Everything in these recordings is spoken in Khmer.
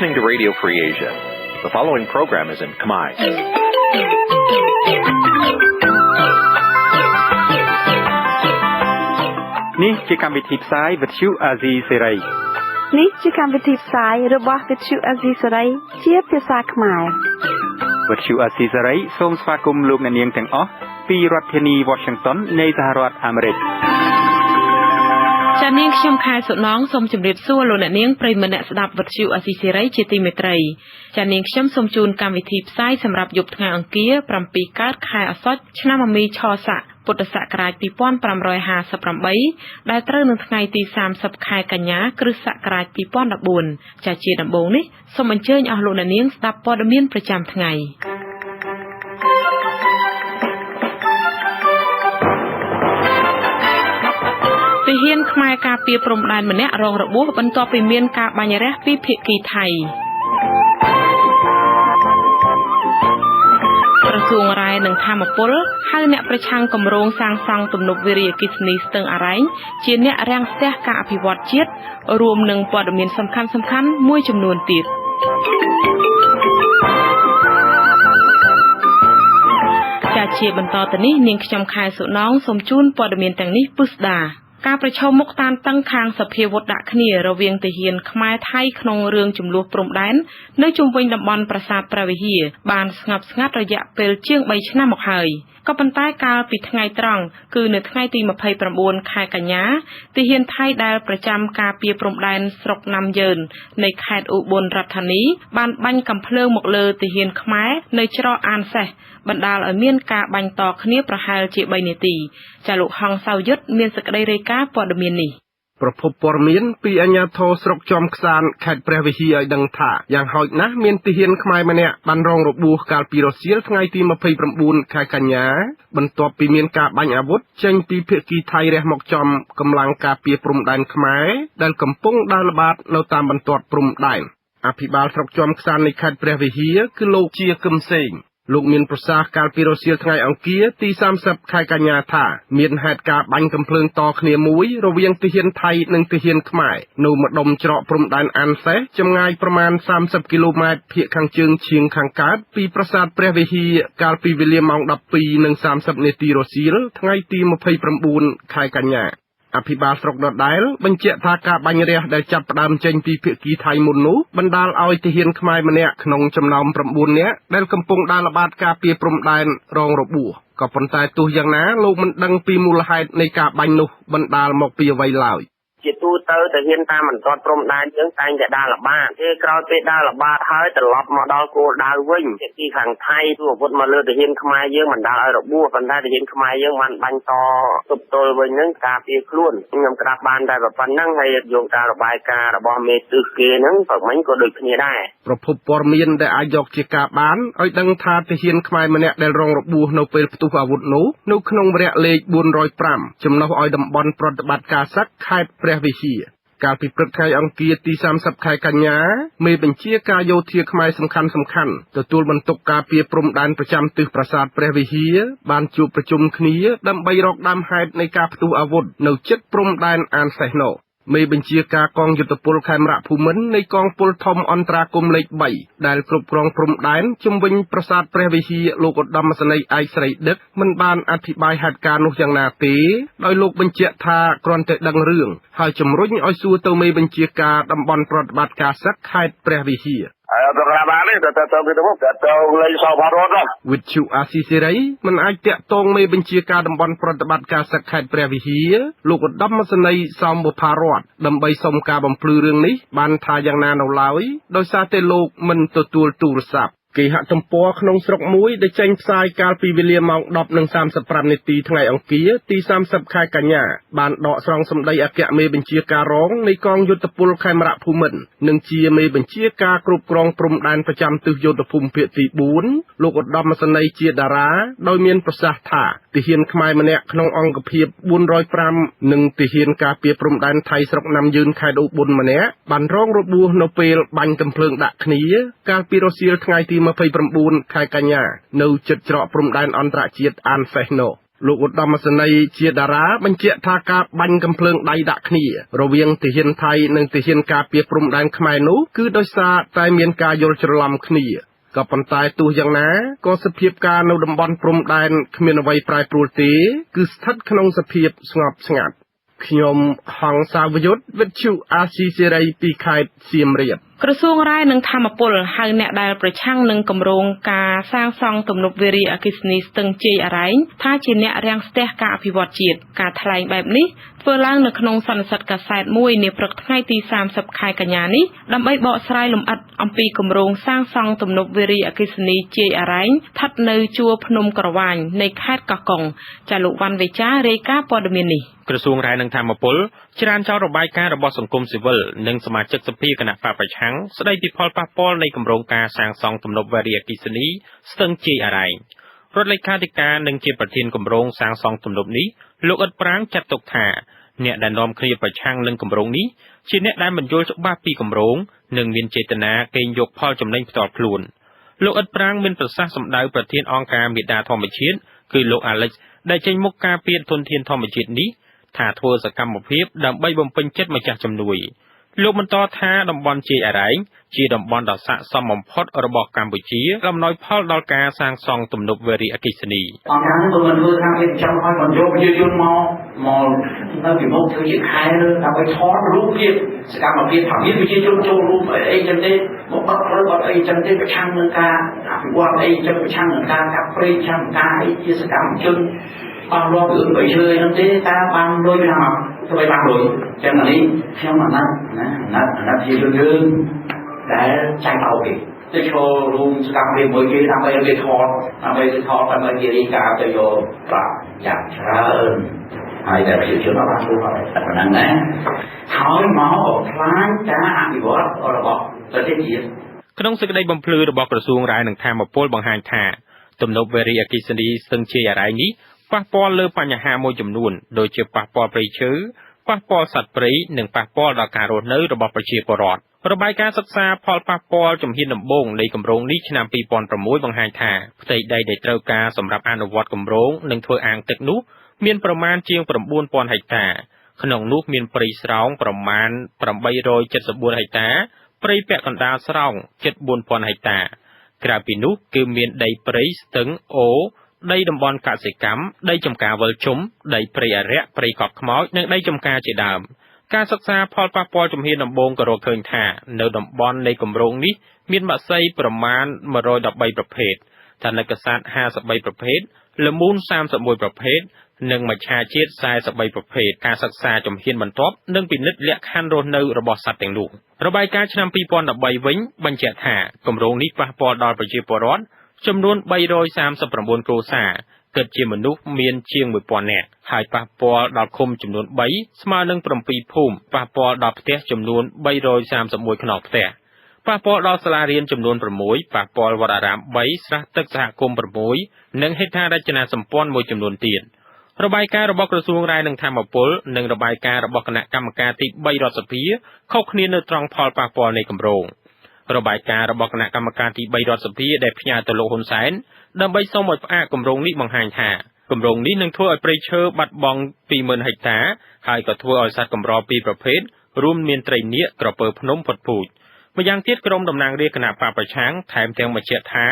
Listening to Radio Free Asia. The following program is in Khmer. នេះជាកម្មវិធីផ្សាយវិទ្យុអាស៊ីសេរី នេះជាកម្មវិធីផ្សាយរបស់វិទ្យុអាស៊ីសេរីជាភាសាខ្មែរ វិទ្យុអាស៊ីសេរីសូមស្វាគមន៍លោកអ្នកនាងទាំងអស់ពីរដ្ឋធានី Washington នៃសហរដ្ឋអាមេរិក។ ចានាងខ្ញុំខែសុណងសូមជម្រាបសួរលោកអ្នកនាងប្រិយមិត្តអ្នកស្ដាប់វិទ្យុអាស៊ីសេរីជាទីមេត្រី។ ចានាងខ្ញុំសូមជូនកម្មវិធីផ្សាយសម្រាប់យប់ថ្ងៃអង្គារ 7កើតខែអាសត់ ឆ្នាំមមីឆស័ក ពុទ្ធសករាជ2558 ដែលត្រូវនឹងថ្ងៃទី30ខែកញ្ញា គ្រិស្តសករាជ2014។ ចាជាដំបូងនេះសូមអញ្ជើញអស់លោកអ្នកនាងស្ដាប់ព័ត៌មានប្រចាំថ្ងៃ។ ទាហានខ្មែរការពារព្រំដែនម្នាក់រងរបួសបន្ទាប់ពីមានការបាញ់រះពីភាគីថៃ។ ក្រសួងរ៉ែនិងធម្មពលហៅអ្នកប្រឆាំងគម្រោងសាងសង់ទំនប់វារីអគ្គិសនីស្ទឹងអារ៉ែងជាអ្នករាំងស្ទះការអភិវឌ្ឍជាតិ រួមនឹងព័ត៌មានសំខាន់ៗមួយចំនួនទៀត។ ចាជាបន្តទៅនេះនាងខ្ញុំខែសុណងសូមជូនព័ត៌មានទាំងនេះពិស្ដា។ ការប្រឈមមុខតានតឹងខាងសភាវុធដាក់គ្នារវាងទាហានខ្មែរថៃក្នុងរឿងជម្លោះព្រំដែននៅជុំវិញតំបន់ប្រាសាទព្រះវិហារបានស្ងប់ស្ងាត់រយៈពេលជាង3ឆ្នាំមកហើយ ក៏ប៉ុន្តែកាលពីថ្ងៃត្រង់គឺនៅថ្ងៃទី29ខែកញ្ញា ទាហានថៃដែលប្រចាំការពារព្រំដែនស្រុកណាំយឺននៃខេត្តឧបលរដ្ឋធានីបានបាញ់កាំភ្លើងមកលើទាហានខ្មែរនៅច្រកអានសេះ បណ្ដាលឲ្យមានការបាញ់តគ្នាប្រហែលជា3នាទី។ ចាលោកហងសៅយុទ្ធមានសេចក្តីរាយការណ៍ព័ត៌មាននេះ។ ប្រភពព័ត៌មានពីអាជ្ញាធរស្រុកចំខ្សានខេត្តព្រះវិហារឲ្យដឹងថា យ៉ាងហោចណាស់មានទាហានខ្មែរម្នាក់បានរងរបួសកាលពីរសៀលថ្ងៃទី29ខែកញ្ញា បន្ទាប់ពីមានការបាញ់អាវុធចេញពីភាគីថៃរះមកចំកម្លាំងការពារព្រំដែនខ្មែរដែលកំពុងដើរល្បាតនៅតាមបន្ទាត់ព្រំដែន។ អភិបាលស្រុកជាំខ្សាននៃខេត្តព្រះវិហារគឺលោកជាកឹមសេង លោកមានប្រសាសន៍កាលពីរសៀលថ្ងៃអង្គារទី30ខែកញ្ញាថា មានហេតុការណ៍បាញ់កំភ្លើងតគ្នាមួយរវាងទាហានថៃនិងទាហានខ្មែរនៅម្ដុំច្រកព្រំដែនអានសេះ ចម្ងាយប្រមាណ30គីឡូម៉ែត្រភាគខាងជើងឈៀងខាងកើតពីប្រាសាទព្រះវិហារ កាលពីវេលាម៉ោង12:30នាទីរសៀលថ្ងៃទី29ខែកញ្ញា។ អភិបាលស្រុកដដែលបញ្ជាក់ថា ការបាញ់រះដែលចាប់ផ្ដើមចេញពីភាគីថៃមុននោះ បណ្ដាលឲ្យទាហានខ្មែរម្នាក់ក្នុងចំណោម9នាក់ដែលកំពុងដើរល្បាតការពារព្រំដែនរងរបួស ក៏ប៉ុន្តែទោះយ៉ាងណាលោកមិនដឹងពីមូលហេតុនៃការបាញ់នោះបណ្ដាលមកពីអ្វីឡើយ។ ជាទូទៅទាហានតាមបន្ទាត់ព្រំដែនយើងតែងតែដើរល្បាត គេក្រោយពេលដើរល្បាតហើយត្រឡប់មកដល់គោលដៅវិញ ភាគីខាងថៃធ្វើអាវុធមកលើទាហានខ្មែរយើងបណ្ដាលឲ្យរបួស ប៉ុន្តែទាហានខ្មែរយើងបានបាញ់តទប់ទល់វិញហ្នឹងការពារខ្លួន។ ខ្ញុំក្តាប់បានតែប៉ុណ្្នឹងហើយ យោងតាមរបាយការណ៍របស់មេទិសគេហ្នឹងព្រឹកមិញក៏ដូចគ្នាដែរ។ ប្រភពព័ត៌មានដែលអាចយកជាការបានឲ្យដឹងថា ទាហានខ្មែរម្នាក់ដែលរងរបួសនៅពេលផ្ទុះអាវុធនោះ នៅក្នុងវរៈលេខ405ចំណុះឲ្យតំបន់ប្រតិបត្តិការសឹកខេត្តព្រះវិហារ។ កាលពីព្រឹកថ្ងៃអង្គារទី30ខែកញ្ញា មេបញ្ជាការយោធាខ្មែរសំខាន់សំខាន់ទទួលបន្ទុកការពារព្រំដែនប្រចាំទិសប្រាសាទព្រះវិហារបានជួបប្រជុំគ្នាដើម្បីរកដើមហេតុនៃការផ្ទុះអាវុធនៅជិតព្រំដែនអានសេះនោះ។ មេបញ្ជាការកងយុទ្ធពលខេមរៈភូមិន្ទនៃកងពលធំអន្តរាគមលេខ3ដែលគ្រប់គ្រងព្រំដែនជុំវិញប្រាសាទព្រះវិហារ លោកឧត្តមសេនីយ៍ឯកស្រីដឹក មិនបានអធិប្បាយហេតុការណ៍នោះយ៉ាងណាទេ ដោយលោកបញ្ជាក់ថាគ្រាន់តែដឹងរឿង ហើយជំរុញឲ្យសួរទៅមេបញ្ជាការតំបន់ប្រតិបត្តិការសឹកខេត្តព្រះវិហារ។ ហើយអត់ក្រាបបានទេ តែទៅគេទៅមុខតែទៅលេងសោផារត់។ វិទ្យុអាស៊ីសេរីមិនអាចតាក់ទងមេបញ្ជាការតំបន់ប្រតិបត្តិការសឹកខេត្តព្រះវិហារ លោកឧត្តមសេនីយ៍សោមបុផារត ដើម្បីសុំការបំភ្លឺរឿងនេះបានថាយ៉ាងណានៅឡើយ ដោយសារតែលោកមិនទទួលទូរស័ព្ទ។ គេហទំព័រក្នុងស្រុកមួយដែលចេញផ្សាយកាលពីវេលាម៉ោង10:35នាទីថ្ងៃអង្គារទី30ខែកញ្ញា បានដកស្រង់សម្ដីអគ្គមេបញ្ជាការរងនៃកងយុទ្ធពលខេមរៈភូមិន្ទ និងជាមេបញ្ជាការគ្រប់គ្រងព្រំដែនប្រចាំទិសយោធភូមិភាគទី4 លោកឧត្តមសេនីយ៍ជាតារា ដោយមានប្រសាសន៍ថា ទាហានខ្មែរម្នាក់ក្នុងអង្គភាព405 និងទាហានការពារព្រំដែនថៃស្រុកណាំយឺនខេត្តឧបលម្នាក់បានរងរបួសនៅពេលបាញ់កាំភ្លើងដាក់គ្នាកាលពីរសៀលថ្ងៃទី29ខែកញ្ញា នៅជិតច្រកព្រំដែនអន្តរជាតិអានសេះនោះ។ លោកឧត្តមសេនីយ៍ ជា តារា បញ្ជាក់ថា ការបាញ់កាំភ្លើងដៃដាក់គ្នារវាងទាហានថៃ និងទាហានការពារព្រំដែនខ្មែរនោះ គឺដោយសារតែមានការយល់ច្រឡំគ្នា ក៏ប៉ុន្តែទោះយ៉ាងណា ក៏សភាពការណ៍នៅតំបន់ព្រំដែនគ្មានអ្វីប្រែប្រួលទេ គឺស្ថិតក្នុងសភាពស្ងប់ស្ងាត់។ ក្រសួងរ៉ែ និងថាមពល ហៅអ្នកដែលប្រឆាំងនឹងគម្រោងការសាងសង់ទំនប់វារីអគ្គិសនីស្ទឹងជាយអារ៉ែង ថាជាអ្នករាំងស្ទះការអភិវឌ្ឍជាតិ។ ការថ្លែងបែបនេះ ធ្វើឡើងនៅក្នុងសន្និសីទកាសែតមួយនាព្រឹកថ្ងៃទី៣០ ខែកញ្ញា នេះ ដើម្បីបកស្រាយលម្អិតអំពីគម្រោងសាងសង់ទំនប់វារីអគ្គិសនីជាយអារ៉ែង ស្ថិតនៅជួរភ្នំក្រវាញ នៃខេត្តកោះកុង។ លោក វ៉ាន់ វិចារ រាយការណ៍ព័ត៌មាននេះ។ ក្រសួងរ៉ែ និងថាមពល ច្រានចោលរបាយការណ៍របស់សង្គមស៊ីវិល និងសមាជិកសភាគណបក្សប្រឆាំង ស្ដីពីផលប៉ះពាល់នៃគម្រោងការសាងសង់ទំនប់វារីអគ្គិសនីស្ទឹងជាយអារ៉ែង។ រដ្ឋលេខាធិការ និងជាប្រធានគម្រោងសាងសង់ទំនប់នេះ លោក អ៊ិត ប្រាង ចាត់ទុកថា អ្នកដែលនាំគ្នាប្រឆាំងនឹងគម្រោងនេះ ជាអ្នកដែលមិនយល់ច្បាស់ពីគម្រោង និងមានចេតនាកេងយកផលចំណេញផ្ទាល់ខ្លួន។ លោក អ៊ិត ប្រាង មានប្រសាសន៍សំដៅប្រធានអង្គការមាតាធម្មជាតិ គឺលោក អាឡិច ដែលចេញមុខការពារធនធានធម្មជាតិនេះ ថាធ្វើសកម្មភាពដើម្បីបំពេញចិត្តម្ចាស់ជំនួយ។ លោកបន្តថា តំបន់ជាយអារ៉ែង ជាតំបន់ដ៏ស័ក្តិសមបំផុតរបស់កម្ពុជា អំណោយផលដល់ការសាងសង់ទំនប់វារីអគ្គិសនី៖ «អង្គការហ្នឹងមិនធ្វើថាគេចង់ឲ្យបញ្យកប្រជាជនមកមកនៅពីមុខធ្វើជាខែដើម្បីថតរូបភាពសកម្មភាពថាមានប្រជាជនចូលរួមអីចឹងទេ មកបិទផ្លូវបិទអីចឹងទេ ប្រឆាំងនឹងការអភិវឌ្ឍអីចឹង ប្រឆាំងនឹងការកាប់ព្រៃ ប្រឆាំងនឹងការអីជាសកម្មជនបោះលាប់រឿងបីឈើអីហ្នឹងទេ តើបានលុយខាងមកធ្វើឲ្យបានលុយចឹង? អានេះខ្ញុំអាណិតណា អាណិតអាណិតជាជនយើងដែលចាញ់បោកគេ ទៅឈររួមសកម្មភាពមួយគេដើម្បីឲ្យគេថត ដើម្បីគេថត ដើម្បីគេរាយការណ៍ទៅយកប្រាក់យ៉ាងច្រើន ហើយតែប្រជាជនអត់បានរួមអត់តែប៉ុណ្ណឹងណា ហើយមកបំផ្លាញការអភិវឌ្ឍរបស់ប្រទេសជាតិ»។ ក្នុងសេចក្តីបំភ្លឺរបស់ក្រសួងរ៉ែ និងថាមពល បង្ហាញថា ទំនប់វារីអគ្គិសនីស្ទឹងជាយអារ៉ែងនេះ ប៉ះពាល់លើបញ្ហាមួយចំនួន ដូចជាប៉ះពាល់ព្រៃឈើ ប៉ះពាល់សត្វព្រៃ និងប៉ះពាល់ដល់ការរស់នៅរបស់ប្រជាពលរដ្ឋ។ របាយការណ៍សិក្សាផលប៉ះពាល់ជំហានដំបូងនៃគម្រោងនេះ ឆ្នាំ២០០៦ បង្ហាញថា ផ្ទៃដីដែលត្រូវការសម្រាប់អនុវត្តគម្រោង និងធ្វើអាងទឹកនោះ មានប្រមាណជាង ៩ពាន់ហិកតារ ក្នុងនោះមានព្រៃស្រោងប្រមាណ ៨៧៤ហិកតារ ព្រៃពាក់កណ្ដាលស្រោងជិត ៤ពាន់ហិកតារ។ ក្រៅពីនោះ គឺមានដីព្រៃ ស្ទឹង អូរ ដីតំបន់កសិកម្ម ដីចម្ការវិលជុំ ដីព្រៃអារក្ស ព្រៃកប់ខ្មោច និងដីចម្ការ ជាដើម។ ការសិក្សាផលប៉ះពាល់ជំហានដំបូង ក៏រកឃើញថា នៅតំបន់នៃគម្រោងនេះមានបក្សីប្រមាណ ១១៣ប្រភេទ ថនិកសត្វ ៥៣ប្រភេទ ល្មូន ៣១ប្រភេទ និងមច្ឆជាតិ ៤៣ប្រភេទ។ ការសិក្សាជំហានបន្ទាប់ នឹងពិនិត្យលក្ខខណ្ឌរស់នៅរបស់សត្វទាំងនោះ។ របាយការណ៍ឆ្នាំ២០១៣ វិញ បញ្ជាក់ថា គម្រោងនេះប៉ះពាល់ដល់ប្រជាពលរដ្ឋចំនួន ៣៣៩គ្រួសារ គិតជាមនុស្សមានជាង ១ពាន់នាក់ ហើយប៉ះពាល់ដល់ឃុំចំនួន៣ ស្មើនឹង ៧ភូមិ ប៉ះពាល់ដល់ផ្ទះចំនួន ៣៣១ខ្នងផ្ទះ ប៉ះពាល់ដល់សាលារៀនចំនួន៦ ប៉ះពាល់វត្តអារាម ៣ ស្រះទឹកសហគមន៍ ៦ និងហេដ្ឋារចនាសម្ព័ន្ធមួយចំនួនទៀត។ របាយការណ៍របស់ក្រសួងរ៉ែ និងថាមពល និងរបាយការណ៍របស់គណៈកម្មការទី៣រដ្ឋសភា ខុសគ្នានៅត្រង់ផលប៉ះពាល់នៃគម្រោង។ របាយការណ៍របស់គណៈកម្មការទី៣រដ្ឋសភា ដែលផ្ញើទៅ លោក ហ៊ុន សែន ដើម្បីសុំឲ្យផ្អាកគម្រោងនេះ បង្ហាញថា គម្រោងនេះនឹងធ្វើឲ្យព្រៃឈើបាត់បង់ ២ម៉ឺនហិកតារ ហើយក៏ធ្វើឲ្យសត្វកម្រពីរប្រភេទ រួមមានត្រីនាគ ក្រពើភ្នំ ផុតពូជ។ ម្យ៉ាងទៀត ក្រុមតំណាងរាស្ត្រគណបក្សប្រឆាំង ថែមទាំងបញ្ជាក់ថា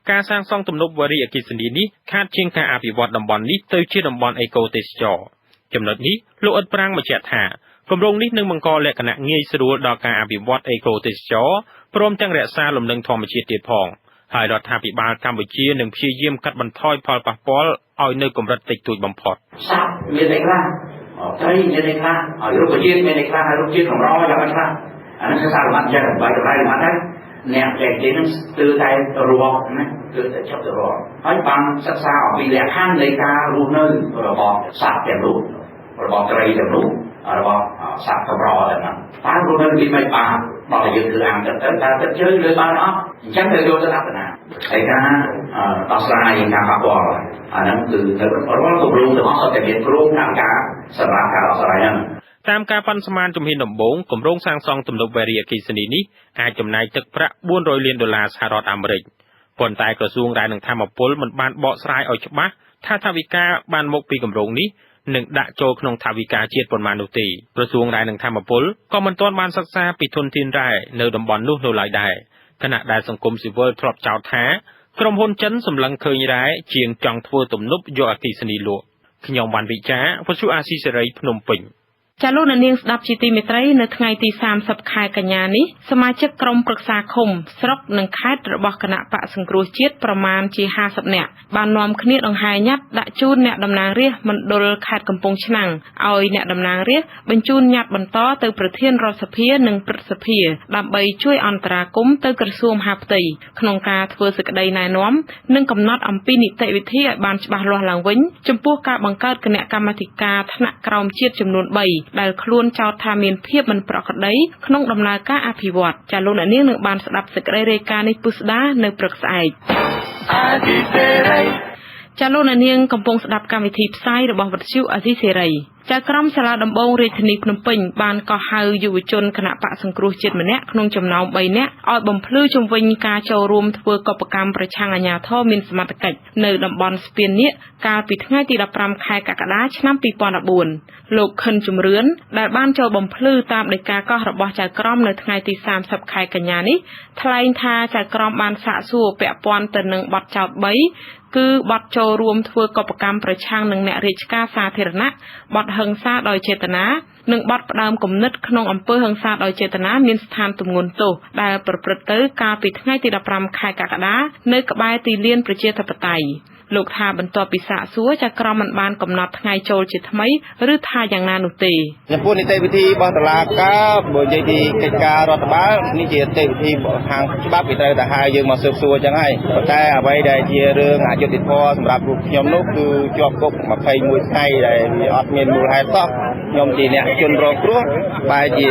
ការសាងសង់ទំនប់វារីអគ្គិសនីនេះ ខាតជាងការអភិវឌ្ឍតំបន់នេះទៅជាតំបន់អេកូទេសចរណ៍។ ចំណុចនេះ លោក អ៊ិត ប្រាំង បញ្ជាក់ថា គម្រោងនេះនឹងបង្កលក្ខណៈងាយស្រួលដល់ការអភិវឌ្ឍអេកូទេសចរណ៍ ព្រមទាំងរក្សាលំនឹងធម្មជាតិទៀតផង ហើយរដ្ឋាភិបាលកម្ពុជា នឹងព្យាយាមកាត់បន្ថយផលប៉ះពាល់ឲ្យនៅកម្រិតតិចតួចបំផុត៖ «សត្វមានអីខ្លះ ត្រីមានអីខ្លះ ហើយរុក្ខជាតិមានអីខ្លះ ហើយរុក្ខជាតិកម្រយ៉ាងម៉េចខ្លះ អានេះសិក្សាលម្អិតអញ្ចឹង បាយតម្លៃលម្អិតហើយ អ្នកបច្ចេកទេសហ្នឹងស្ទើរតែរាប់ណា ស្ទើរតែចុះទៅរាប់ ហើយបានសិក្សាអំពីលក្ខខណ្ឌនៃការរស់នៅរបស់សត្វទាំងនោះ របស់ត្រីទាំងនោះ របស់សត្វកម្រទាំងហ្នឹង តើរស់នៅពីម៉េចបាន ដល់តែយើងធ្វើអាងទឹកទៅ តើទឹកជ្រៅលើបានអត់? អញ្ចឹងត្រូវយកទៅអត្តនាហើយការដោះស្រាយការប៉ះពាល់អាហ្នឹង គឺត្រូវរាល់គម្រោងទាំងអស់សុទ្ធតែមានគ្រោងតាមការសម្រាប់ការដោះស្រាយហ្នឹង»។ តាមការប៉ាន់ស្មានជំហានដំបូង គម្រោងសាងសង់ទំនប់វារីអគ្គិសនីនេះ អាចចំណាយទឹកប្រាក់ ៤០០លានដុល្លារសហរដ្ឋអាមេរិក។ ប៉ុន្តែក្រសួងរ៉ែ និងថាមពល មិនបានបកស្រាយឲ្យច្បាស់ថា ថវិកាបានមកពីគម្រោងនេះ នឹងដាក់ចូលក្នុងថវិកាជាតិប៉ុន្មាននោះទេ។ ក្រសួងរ៉ែ និងថាមពល ក៏មិនទាន់បានសិក្សាពីធនធានរ៉ែនៅតំបន់នោះនៅឡើយដែរ ខណៈដែលសង្គមស៊ីវិលធ្លាប់ចោទថា ក្រុមហ៊ុនចិន សម្លឹងឃើញរ៉ែជាងចង់ធ្វើទំនប់យកអគ្គិសនីលក់។ ខ្ញុំ វ៉ាន់ វិចារ វិទ្យុអាស៊ីសេរី ភ្នំពេញ។ ចាលោកអ្នកនាងស្ដាប់ជាទីមេត្រី នៅថ្ងៃទី30ខែកញ្ញានេះ សមាជិកក្រុមប្រឹក្សាឃុំ ស្រុក និងខេត្តរបស់គណបក្សសង្គ្រោះជាតិប្រមាណជា50នាក់ បាននាំគ្នាដង្ហែញត្តិដាក់ជូនអ្នកតំណាងរាស្ត្រមណ្ឌលខេត្តកំពង់ឆ្នាំង ឲ្យអ្នកតំណាងរាស្ត្របញ្ជូនញត្តិបន្តទៅប្រធានរដ្ឋសភានិងព្រឹទ្ធសភា ដើម្បីជួយអន្តរាគមន៍ទៅក្រសួងមហាផ្ទៃក្នុងការធ្វើសេចក្តីណែនាំនិងកំណត់អំពីនីតិវិធីឲ្យបានច្បាស់លាស់ឡើងវិញ ចំពោះការបង្កើតគណៈកម្មាធិការថ្នាក់ក្រោមជាតិចំនួន3 ដែលខ្លួនចោទថាមានភាពមិនប្រក្រតីក្នុងដំណើរការអភិវឌ្ឍ។ ចាលោកអ្នកនាងនឹងបានស្ដាប់សេចក្តីរាយការណ៍នេះពិស្ដានៅព្រឹកស្អែក។ ចាលោកអ្នកនាងកំពុងស្ដាប់កម្មវិធីផ្សាយរបស់វិទ្យុអាស៊ីសេរី។ ចៅក្រមសាលាដំបងរាជធានីភ្នំពេញបានកោះហៅយុវជនគណបក្សសង្គ្រោះជាតិម្នាក់ក្នុងចំណោម3នាក់ឲ្យបំភ្លឺជុំវិញការចូលរួមធ្វើកុបកម្មប្រឆាំងអាជ្ញាធរមានសមត្ថកិច្ចនៅតំបន់ស្ពាននាគកាលពីថ្ងៃទី15ខែកក្កដាឆ្នាំ2014។ លោកខិនជំរឿនដែលបានចូលបំភ្លឺតាមដីកាកោះរបស់ចៅក្រមនៅថ្ងៃទី30ខែកញ្ញានេះ ថ្លែងថាចៅក្រមបានសាកសួរពាក់ព័ន្ធទៅនឹងបទចោទ3 គឺបទចូលរួមធ្វើកុបកម្មប្រឆាំងនឹងអ្នករាជការសាធារណៈ បទហិង្សាដោយចេតនា និងបទផ្ដើមគំនិតក្នុងអំពើហិង្សាដោយចេតនាមានស្ថានទម្ងន់ទោស ដែលប្រព្រឹត្តទៅកាលពីថ្ងៃទី15ខែកក្កដា នៅក្បែរទីលានប្រជាធិបតេយ្យ។ លោកថាបន្ទាប់ពីសាកសួរ ចៅក្រមមិនបានកំណត់ថ្ងៃចូលជាថ្មីឬថាយ៉ាងណានោះទេ។ ចំពោះនីតិវិធីរបស់តុលាការ បើនិយាយពីកិច្ចការរដ្ឋបាលនេះជានីតិវិធីខាងច្បាប់ គេត្រូវតែហៅយើងមកស៊ើបសួរអញ្ចឹងហើយ ប៉ុន្តែអ្វីដែលជារឿងអយុត្តិធម៌សម្រាប់រូបខ្ញុំនោះ គឺជាប់គុក21ថ្ងៃដែលវាអត់មានមូលហេតុសោះ។ ខ្ញុំជាអ្នកជនរងគ្រោះ បែរជា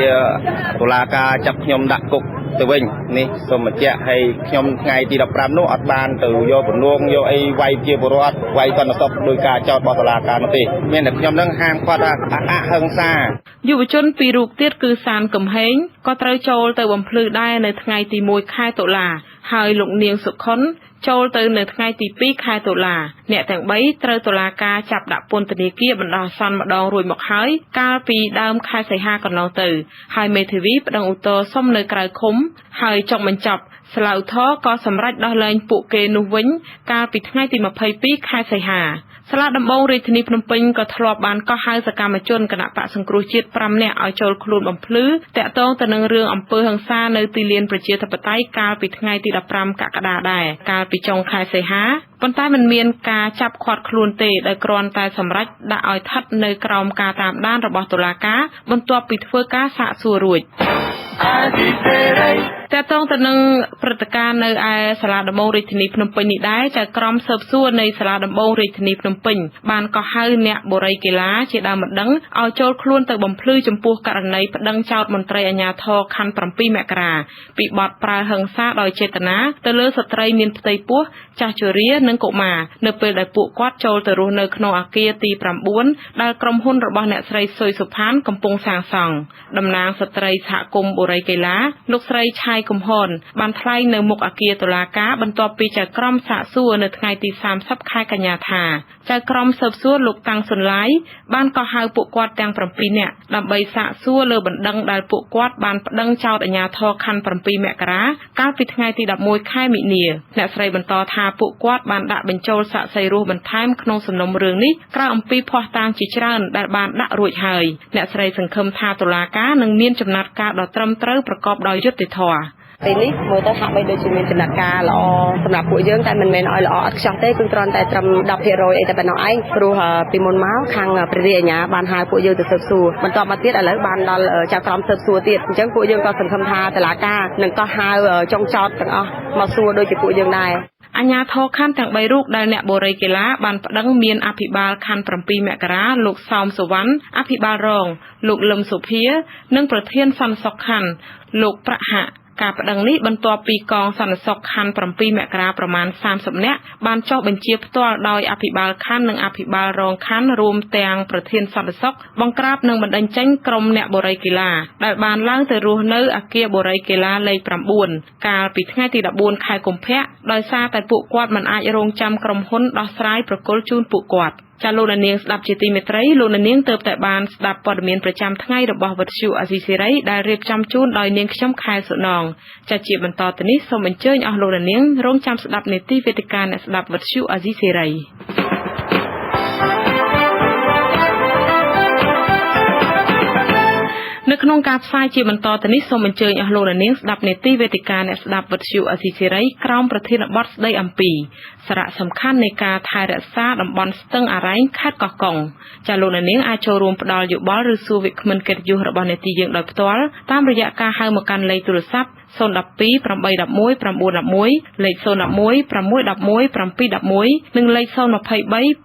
តុលាការចាប់ខ្ញុំដាក់គុកទៅវិញ នេះសូមបញ្ជាក់។ ហើយខ្ញុំថ្ងៃទី15នោះអត់បានទៅយកពនួងយកអីវាយជាពលរដ្ឋវាយសន្តិសុខដោយការចោទរបស់តុលាការនោះទេ មានតែខ្ញុំនឹងហាមគាត់ថាអហិង្សា។ យុវជនពីររូបទៀតគឺសានកំហែងក៏ត្រូវចូលទៅបំភ្លឺដែរនៅថ្ងៃទី1ខែតុលា ហើយលោកនាងសុខុនចូលទៅនៅថ្ងៃទី2ខែតុលា។ អ្នកទាំង3ត្រូវតុលាការចាប់ដាក់ពន្ធនាគារបណ្ដោះអាសន្នម្ដងរួចមកហើយកាលពីដើមខែសីហាកន្លងទៅ ហើយមេធាវីប្តឹងឧទ្ធរណ៍សុំនៅក្រៅឃុំ ហើយចុងបញ្ចប់សាលាឧទ្ធរណ៍ក៏សម្រេចដោះលែងពួកគេនោះវិញកាលពីថ្ងៃទី22ខែសីហា។ សាលាដំបងរាជធានីភ្នំពេញក៏ធ្លាប់បានកោះហៅសកម្មជនគណបក្សសង្គ្រោះជាតិ5នាក់ឲ្យចូលខ្លួនបំភ្លឺតាក់ទងទៅនឹងរឿងអំពើហិង្សានៅទីលានប្រជាធិបតេយ្យកាលពីថ្ងៃទី15កក្កដាដែរ កាលពីចុងខែសីហា ប៉ុន្តែមិនមានការចាប់ឃាត់ខ្លួនទេ ដោយគ្រាន់តែសម្រេចដាក់ឲ្យស្ថិតនៅក្រោមការតាមដានរបស់តុលាការបន្ទាប់ពីធ្វើការសាកសួររួច។ ទាក់ទងទៅនឹងព្រឹត្តិការណ៍នៅឯសាលាដំបងរាជធានីភ្នំពេញនេះដែរ ចៅក្រមស៊ើបសួរនៃសាលាដំបងរាជធានីភ្នំពេញបានកោះហៅអ្នកបុរីកីឡាជាដើមបណ្ដឹងឲ្យចូលខ្លួនទៅបំភ្លឺចំពោះករណីប្តឹងចោទមន្ត្រីអាជ្ញាធរខណ្ឌ7មករាពីបទប្រើហិង្សាដោយចេតនាទៅលើស្ត្រីមានផ្ទៃពោះ ចាស់ជរា និងកុមារ នៅពេលដែលពួកគាត់ចូលទៅរស់នៅក្នុងអគារទី9ដែលក្រុមហ៊ុនរបស់អ្នកស្រីសុយសុផានកំពុងសាងសង់។ តំណាងស្ត្រីសហគមន៍បុរីកីឡា លោកស្រីឆាយកំហន បានថ្លែងនៅមុខអគារតុលាការបន្ទាប់ពីចៅក្រមសាកសួរនៅថ្ងៃទី30ខែកញ្ញាថា ចៅក្រមស៊ើបសួរលោកតាំងសុនឡាយបានកោះហៅពួកគាត់ទាំង7នាក់ដើម្បីសាកសួរលើបណ្ដឹងដែលពួកគាត់បានប្តឹងចោទអាជ្ញាធរខណ្ឌ7មករាកាលពីថ្ងៃទី11ខែមិនិនា។ អ្នកស្រីបន្តថាពួកគាត់បានដាក់បញ្ចូលសាក្សីរស់បន្ថែមក្នុងសំណុំរឿងនេះក្រៅអំពីភស្តុតាងជាច្រើនដែលបានដាក់រួចហើយ។ អ្នកស្រីសង្ឃឹមថាតុលាការនឹងមានចំណាត់ការដ៏ត្រឹមត្រូវប្រកបដោយយុត្តិធម៌។ ពេលនេះមើលទៅហាក់បីដូចជាមានចំណាត់ការល្អសម្រាប់ពួកយើង តែមិនមែនឲ្យល្អឥតខ្ចោះទេ គឺគ្រាន់តែត្រឹម10%អីតែប៉ុណ្ណោះឯង ព្រោះពីមុនមកខាងព្រះរាជអាជ្ញាបានហៅពួកយើងទៅស៊ើបសួរ បន្ទាប់មកទៀតឥឡូវបានដល់ចៅក្រមស៊ើបសួរទៀត អញ្ចឹងពួកយើងក៏សង្ឃឹមថាតុលាការនឹងកោះហៅចុងចោតទាំងអស់មកសួរដូចជាពួកយើងដែរ។ អាជ្ញាធរខណ្ឌទាំង3រូបដែលអ្នកបុរីកីឡាបានប្តឹងមានអភិបាលខណ្ឌ7មករាលោកសោមសុវណ្ណ អភិបាលរងលោកលឹមសុភា និងប្រធានសន្តិសុខខណ្ឌលោកប្រាក់ហៈ។ ការប្តឹងនេះបន្ទាប់ពីកងសន្តិសុខខណ្ឌ7មករាប្រមាណ30នាក់បានចុះបញ្ជាផ្ទាល់ដោយអភិបាលខណ្ឌនិងអភិបាលរងខណ្ឌរួមទាំងប្រធានសន្តិសុខបង្ក្រាបនិងបណ្តេញចេញក្រុមអ្នកបុរីកីឡាដែលបានឡើងទៅរស់នៅអគារបុរីកីឡាលេខ9កាលពីថ្ងៃទី14ខែកុម្ភៈដោយសារតែពួកគាត់មិនអាចរងចាំក្រុមហ៊ុនដោះស្រាយប្រគល់ជូនពួកគាត់។ ចាលោកអ្នកនាងស្ដាប់ជាទីមេត្រីលោកអ្នកនាងទើបតែបានស្ដាប់ព័ត៌មានប្រចាំថ្ងៃរបស់វិទ្យុអាស៊ីសេរីដែលរៀបចំជូនដោយនាងខ្ញុំខែសុណងចាជាបន្តទៅនេះសូមអញ្ជើញអស់លោកអ្នកនាងរងចាំស្ដាប់នេតិវេទិកាអ្នកស្ដាប់វិទ្យុអាស៊ីសេរីនៅក្នុងការផ្សាយជាបន្តទៅនេះសូមអញ្ជើញអស់លោកអ្នកនាងស្ដាប់នេតិវេទិកាអ្នកស្ដាប់វិទ្យុអាស៊ីសេរីក្រោមប្រធានបទស្ដីអំពីសារៈសំខាន់នៃការថែរក្សាតំបន់ស្ទឹងអារ៉ែងខេត្តកោះកុងចាលោកអ្នកនាងអាចចូលរួមផ្ដល់យោបល់ឬសួរវាគ្មិនកិត្តិយសរបស់នេតិយើងដោយផ្ទាល់តាមរយៈការហៅមកកាន់លេខទូរស័ព្ទ012 811 911លេខ011 611 711និងលេខ023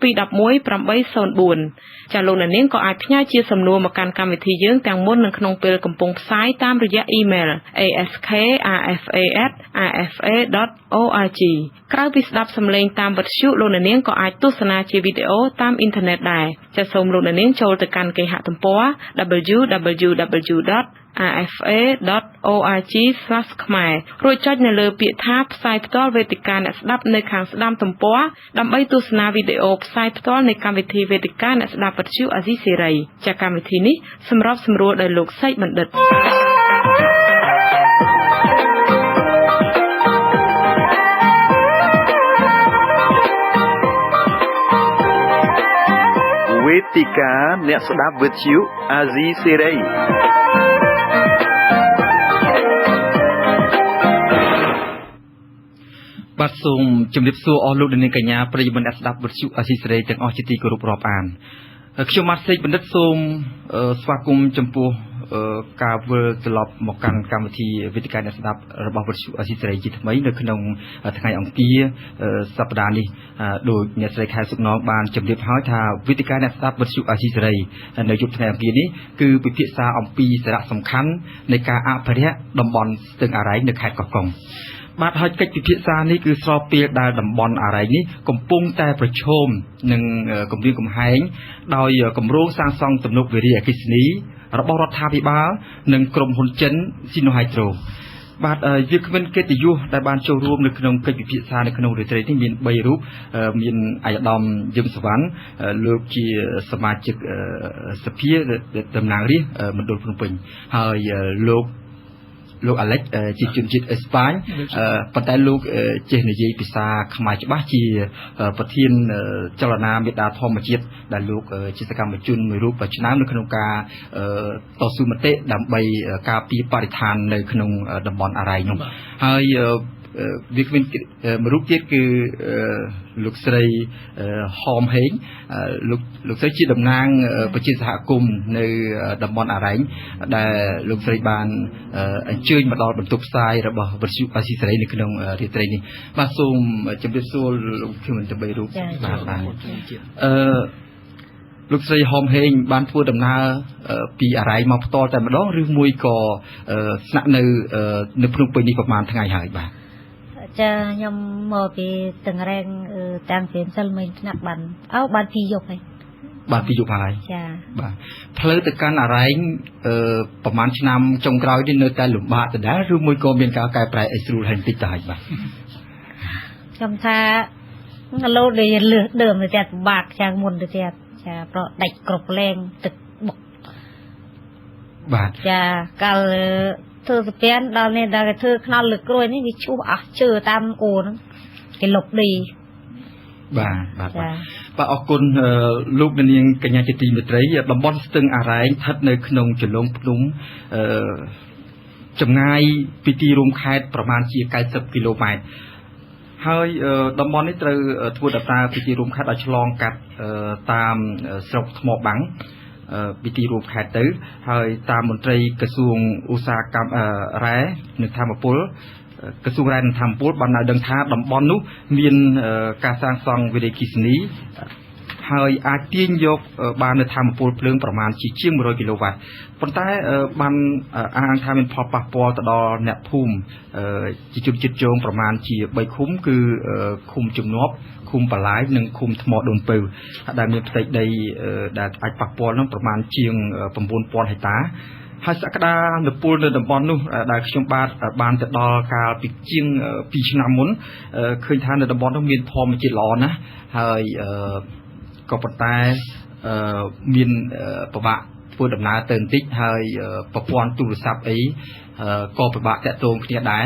211 804ចាលោកអ្នកនាងក៏អាចផ្ញើជាសំណួរមកកាន់កម្មវិធីយើងទាំងមុននិងក្នុងពេលកំពុងផ្សាយតាមរយៈអ៊ីមែល askrfa@rfa.org ក្រៅពីស្ដាប់សំឡេងតាមវិទ្យុលោកអ្នកនាងក៏អាចទស្សនាជាវីដេអូតាមអ៊ីនធឺណិតដែរចាសូមលោកអ្នកនាងចូលទៅកាន់គេហទំព័រ www.rfa.org/ខ្មែររួចចុចនៅលើពាក្យថាផ្សាយផ្ទាល់វេទិកាអ្នកស្ដាប់នៅខាងស្ដាំទំព័រដើម្បីទស្សនាវីដេអូផ្សាយផ្ទាល់នៃកម្មវិធីវេទិកាអ្នកស្ដាប់វិទ្យុអាស៊ីសេរីចាកម្មវិធីនេះសម្របសម្រួលដោយលោកសេកបណ្ឌិតវេទិកាអ្នកស្ដាប់វិទ្យុអាស៊ីសេរីបាទសូមជម្រាបសួរអស់លោកអ្នកនាងកញ្ញាប្រិយមិត្តអ្នកស្ដាប់វិទ្យុអាស៊ីសេរីទាំងអស់ជាទីគោរពរាប់អានខ្ញុំបាទសេកបណ្ឌិតសូមស្វាគមន៍ចំពោះការវិលត្រឡប់មកកាន់កម្មវិធីវេទិកាអ្នកស្ដាប់របស់វិទ្យុអាស៊ីសេរីជាថ្មីនៅក្នុងថ្ងៃអង្គារសប្តាហ៍នេះដោយអ្នកស្រីខែសុកណងបានជម្រាបហើយថាវេទិកាអ្នកស្ដាប់វិទ្យុអាស៊ីសេរីនៅយប់ថ្ងៃអង្គារនេះគឺពិភាក្សាអំពីសារៈសំខាន់នៃការអភិរក្សតំបន់ស្ទឹងអារ៉ែងនៅខេត្តកោះកុងបាទហើយកិច្ចពិភាក្សានេះគឺស្របពេលដែលតំបន់អារ៉ែងនេះកំពុងតែប្រឈមនឹងគំរាមកំហែងដោយគម្រោងសាងសង់ទំនប់វារីអគ្គិសនីរបស់រដ្ឋាភិបាលនិងក្រុមហ៊ុនចិនស៊ីណូហាយត្រូបាទវាគ្មិនកិត្តិយសដែលបានចូលរួមនៅក្នុងកិច្ចពិភាក្សានៅក្នុងរាត្រីនេះមាន3រូបមានឯកឧត្តមយឹមសវណ្ណលោកជាសមាជិកសភាតំណាងរាស្ត្រមណ្ឌលភ្នំពេញហើយលោកអាឡិចជាជនជាតិអេស្ប៉ាញប៉ុន្តែលោកចេះនិយាយភាសាខ្មែរច្បាស់ជាប្រធានចលនាមេដាធម្មជាតិដែលលោកជាសកម្មជនមួយរូបឆ្នើមនៅក្នុងការតស៊ូមតិដើម្បីការពារបរិស្ថាននៅក្នុងតំបន់អារ៉ែងនោះហើយវាគ្មានមួយរូបទៀតគឺលោកស្រីហមហេងលោកស្រីជាតំណាងប្រជាសហគមន៍នៅតំបន់អារ៉ែងដែលលោកស្រីបានអញ្ជើញមកដល់បន្ទប់ផ្សាយរបស់វិទ្យុអាស៊ីសេរីនៅក្នុងរាត្រីនេះបាទសូមជម្រាបសួរលោកខ្ញុំទាំងបីរូបបាទបាទលោកស្រីហមហេងបានធ្វើដំណើរពីអារ៉ែងមកផ្ទាល់តែម្ដងឬមួយក៏ស្នាក់នៅភ្នំពេញនេះប្រហែលថ្ងៃហើយបាទចាខ្ញុំមកពីតឹងរែងតាំងពីម្សិលមិញថ្នាក់បានអោបានពីយប់ហើយបានពីយប់ហើយចាបាទផ្លូវទៅកាន់អារ៉ែងប្រហែលឆ្នាំចុងក្រោយនេះនៅតែលំបាកដដែលឬមួយក៏មានការកែប្រែអីស្រួលហើយបន្តិចទៅហើយបាទខ្ញុំថាលោតដូចលឺដើមទៅទៀតពិបាកជាងមុនទៅទៀតចាប្រដាច់គ្រប់លែងទឹកបុកបាទចាកាលធ្វើស្ពានដល់នេះដល់គេធ្វើខ្នល់លើក្រួយនេះវាឈូសអស់ជើតាមអូហ្នឹងគេលុបឌីបាទបាទបាទអរគុណលោកនាងកញ្ញាជាទីមេត្រីតំបន់ស្ទឹងអារ៉ែងស្ថិតនៅក្នុងចលងភ្នំចម្ងាយពីទីរួមខេត្តប្រមាណជា90គីឡូម៉ែត្រហើយតំបន់នេះត្រូវធ្វើដំណើរពីទីរួមខេត្តឲ្យឆ្លងកាត់តាមស្រុកថ្មបាំងពីទីរួមខេត្តទៅហើយតាមមន្ត្រីក្រសួងឧស្សាហកម្មរ៉ែនិងធម្មពលក្រសួងរ៉ែនិងធម្មពលបានឲ្យដឹងថាតំបន់នោះមានការសាងសង់វារីអគ្គិសនី ហើយអាចទាញយកបាននៅថាមពលភ្លើងប្រមាណជាជាង100គីឡូវ៉ាត់ប៉ុន្តែបានអះអាងថាមានផលប៉ះពាល់ទៅដល់អ្នកភូមិជាជនជាតិជងប្រមាណជា3ឃុំគឺឃុំជំនាប់ឃុំបន្លាយនិងឃុំថ្មដូនពៅដែលមានផ្ទៃដីដែលអាចប៉ះពាល់នោះប្រមាណជាង 9000 ហិកតាហើយសក្តានុពលនៅតំបន់នោះដែលខ្ញុំបាទបានទៅដល់កាលពីជាង2ឆ្នាំមុនឃើញថានៅតំបន់នោះមានធម្មជាតិល្អណាស់ហើយក៏ប៉ុន្តែមានពិបាកធ្វើដំណើរទៅបន្តិចហើយប្រព័ន្ធទូរស័ព្ទអីក៏ពិបាកតាក់ទងគ្នាដែរ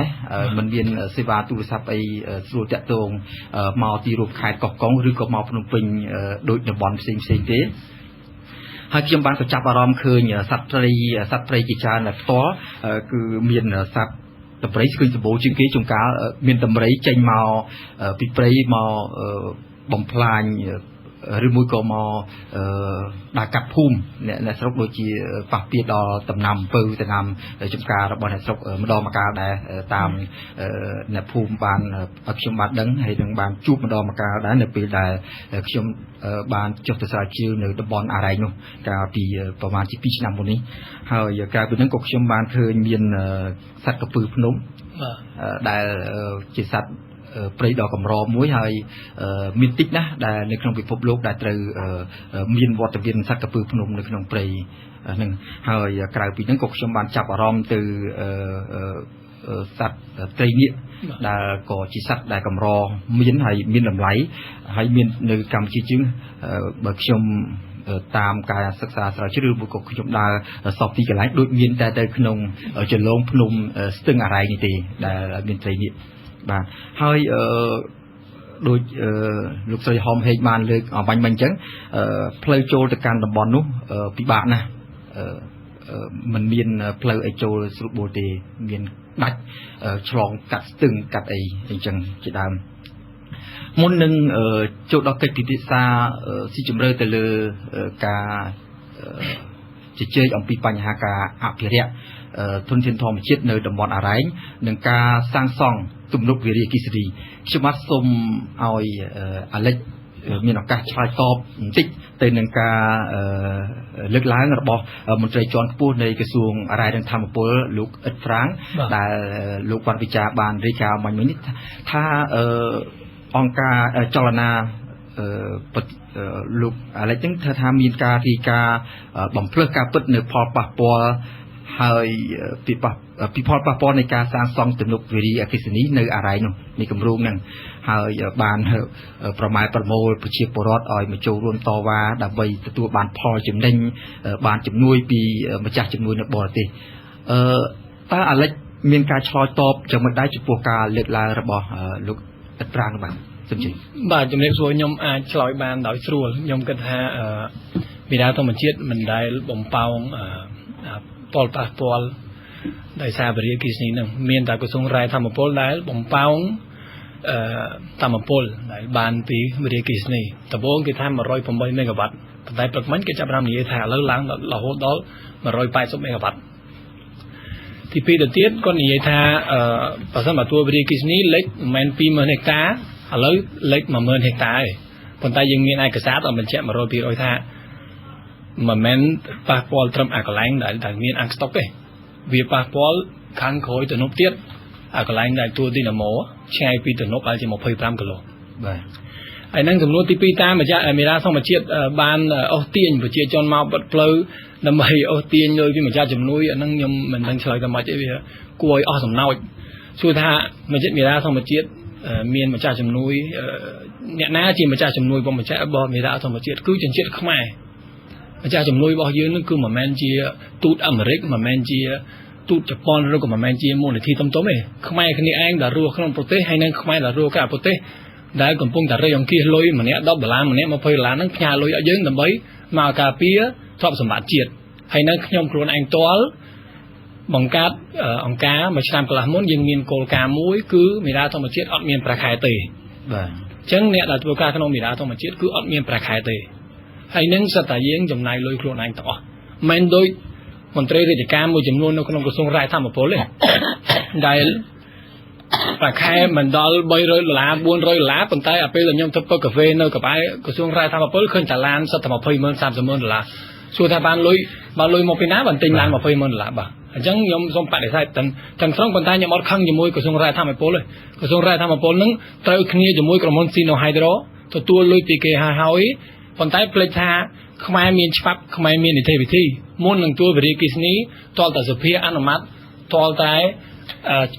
មិនមានសេវាទូរស័ព្ទអីស្រួលតាក់ទងមកទីរួមខេត្តកោះកុងឬក៏មកភ្នំពេញដូចតំបន់ផ្សេងៗទេហើយខ្ញុំបានក៏ចាប់អារម្មណ៍ឃើញសត្វព្រៃជាច្រើនដែលផ្ទាល់គឺមានសត្វដំរីឃើញសម្បូរជាងគេជួនកាលមានដំរីចេញមកពីព្រៃមកបំផ្លាញឬមួយក៏មកដើរកាត់ភូមិអ្នកស្រុកដូចជាប៉ះពាល់ដល់ដំណាំអំពៅដំណាំចំការរបស់អ្នកស្រុកម្ដងម្កាលដែរតាមអ្នកភូមិបានខ្ញុំបានដឹងហើយនឹងបានជួបម្ដងម្កាលដែរនៅពេលដែលខ្ញុំបានចុះទៅស្រាវជ្រាវនៅតំបន់អារ៉ែងនោះកាលពីប្រហែលជា2ឆ្នាំមុននេះហើយកាលពីហ្នឹងក៏ខ្ញុំបានឃើញមានសត្វកពើភ្នំដែលជាសត្វព្រៃដ៏កម្រមួយហើយមានតិចណាស់ដែលនៅក្នុងពិភពលោកដែលត្រូវមានវត្តមានសត្វកពើភ្នំនៅក្នុងព្រៃហ្នឹងហើយក្រៅពីហ្នឹងក៏ខ្ញុំបានចាប់អារម្មណ៍ទៅសត្វត្រីនាគដែលក៏ជាសត្វដែលកម្រមានហើយមានតម្លៃហើយមាននៅកម្ពុជាជាងបើខ្ញុំតាមការសិក្សាស្រាវជ្រាវឬក៏ខ្ញុំដើរសពទីកន្លែងដូចមានតែទៅក្នុងចលងភ្នំស្ទឹងអារ៉ែងនេះទេដែលមានត្រីនាគបាទហើយដូចលោកស្រីហមហេកបានលើកអបាញ់មិញអញ្ចឹងផ្លូវចូលទៅកាន់តំបន់នោះពិបាកណាស់มันមានផ្លូវអីចូលស្រួលបួលទេមានដាច់ឆ្លងកាត់ស្ទឹងកាត់អីអញ្ចឹងជាដើមមុននឹងចូលដល់កិច្ចពិភាក្សាស៊ីជម្រៅទៅលើការជជែកអំពីបញ្ហាការអភិរក្សធនធានធម្មជាតិនៅតំបន់អារ៉ែងនិងការសាងសង់ទំនប់វារីអគ្គិសនីខ្ញុំបាទសូមឲ្យអាលិចមានឱកាសឆ្លើយតបបន្តិចទៅនឹងការលើកឡើងរបស់មន្ត្រីជាន់ខ្ពស់នៃក្រសួងរ៉ែនិងធម្មពលលោកអ៊ិតហ្វ្រាំងដែលលោកវ៉ាន់វិចារបានរាយការណ៍មិញនេះថាអង្គការចលនាលោកអាលិចហ្នឹងថាមានការរាយការណ៍បំភ្លឺការពិតនៅផលប៉ះពាល់ហើយពីផលប៉ះពាល់នៃការសាងសង់ទំនប់វារីអគ្គិសនីនៅអារ៉ែងនោះនៃគម្រោងហ្នឹងហើយបានប្រម៉ែប្រមូលប្រជាពលរដ្ឋឲ្យមកចូលរួមតវ៉ាដើម្បីទទួលបានផលចំណេញបានជំនួយពីម្ចាស់ជំនួយនៅបរទេសតើអាលិចមានការឆ្លើយតបយ៉ាងម៉េចដែរចំពោះការលើកឡើងរបស់លោកអ៊ិតប្រាងបាទសូមជម្រាបបាទជំរាបសួរខ្ញុំអាចឆ្លើយបានដោយស្រួលខ្ញុំគិតថាមេដាធម្មជាតិមិនដែលបំផោងផលប៉ះពាល់ដោយសារវិរិយអគ្គិសនីនឹងមានតែក្រសួងរ៉ែធម្មពលដែលបំផោងធម្មពលដែលបានពីវិរិយអគ្គិសនីដំបូងគេថា108មេហ្គាវ៉ាត់ប៉ុន្តែព្រឹកមិញគេចាប់ផ្ដើមនិយាយថាឥឡូវឡើងរហូតដល់180មេហ្គាវ៉ាត់ទី2ទៅទៀតគាត់និយាយថាបើសិនបើតួវិរិយអគ្គិសនីលេខមិនមែន20000ហិកតាឥឡូវលេខ10000ហិកតាឯងប៉ុន្តែយើងមានឯកសារដល់បញ្ជាក់100%ថាមិនមែនប៉ះពាល់ត្រឹមអាកន្លែងដែលមានអាំងស្តុកទេវាប៉ះពាល់ខាងក្រោយទំនប់ទៀតអាកន្លែងដែលតួឌីណាម៉ូឆ្ងាយពីទំនប់ប្រហែលជា25គីឡូបាទហើយនឹងចំនួនទី2តាមរយៈមេដាធម្មជាតិបានអូសទាញប្រជាជនមកបិទផ្លូវដើម្បីអូសទាញលុយពីម្ចាស់ជំនួយអានឹងខ្ញុំមិនដឹងឆ្លើយថាម៉េចទេវាគួរឲ្យអស់សំណោចសួរថាមជ្ឈមេដាធម្មជាតិមានម្ចាស់ជំនួយអ្នកណាជាម្ចាស់ជំនួយរបស់ម្ចាស់របស់មេដាធម្មជាតិគឺជនជាតិខ្មែរម្ចាស់ជំនួយរបស់យើងនឹងគឺមិនមែនជាទូតអាមេរិកមិនមែនជាទូតជប៉ុនឬក៏មិនមែនជាមូលនិធិធំៗទេខ្មែរគ្នាឯងដែលរស់ក្នុងប្រទេសហើយនិងខ្មែរដែលរស់ក្រៅប្រទេសដែលកំពុងតែរៃអង្គាសលុយម្នាក់10ដុល្លារម្នាក់20ដុល្លារហ្នឹងផ្ញើលុយឲ្យយើងដើម្បីមកការពារទ្រព្យសម្បត្តិជាតិហើយនៅខ្ញុំខ្លួនឯងផ្ទាល់បង្កើតអង្គការមួយឆ្នាំកន្លះមុនយើងមានគោលការណ៍មួយគឺមេដាធម្មជាតិអត់មានប្រាក់ខែទេបាទអញ្ចឹងអ្នកដែលធ្វើការក្នុងមេដាធម្មជាតិគឺអត់មានប្រាក់ខែទេហើយនឹងសិតតែយើងចំណាយលុយខ្លួនឯងទាំងអស់មិនដូចមន្ត្រីរាជការមួយចំនួននៅក្នុងក្រសួងរ៉ែធម្មពលទេដែល មួយខែមិនដល់300ដុល្លារ400ដុល្លារប៉ុន្តែអាពេលដែលខ្ញុំទៅពឹកកាហ្វេនៅក្បែរក្រសួងរ៉ែធម្មពលឃើញតាឡានសុទ្ធតែ20ម៉ឺន30ម៉ឺនដុល្លារសួរថាបានលុយមកពីណាបានទិញឡាន20ម៉ឺនដុល្លារបាទអញ្ចឹងខ្ញុំសូមបដិសេធទាំងស្រុងប៉ុន្តែខ្ញុំអត់ខឹងជាមួយក្រសួងរ៉ែធម្មពលទេក្រសួងរ៉ែធម្មពលនឹងត្រូវគ្នាជាមួយក្រុមហ៊ុន Sino Hydro ទទួលលុយពីគេហើយប៉ុន្តែភ្លេចថាខ្មែរមានច្បាប់ខ្មែរមាននីតិវិធីមុននឹងទួលវិរិយអគ្គិសនីទាល់តែសភាអនុម័តទាល់តែ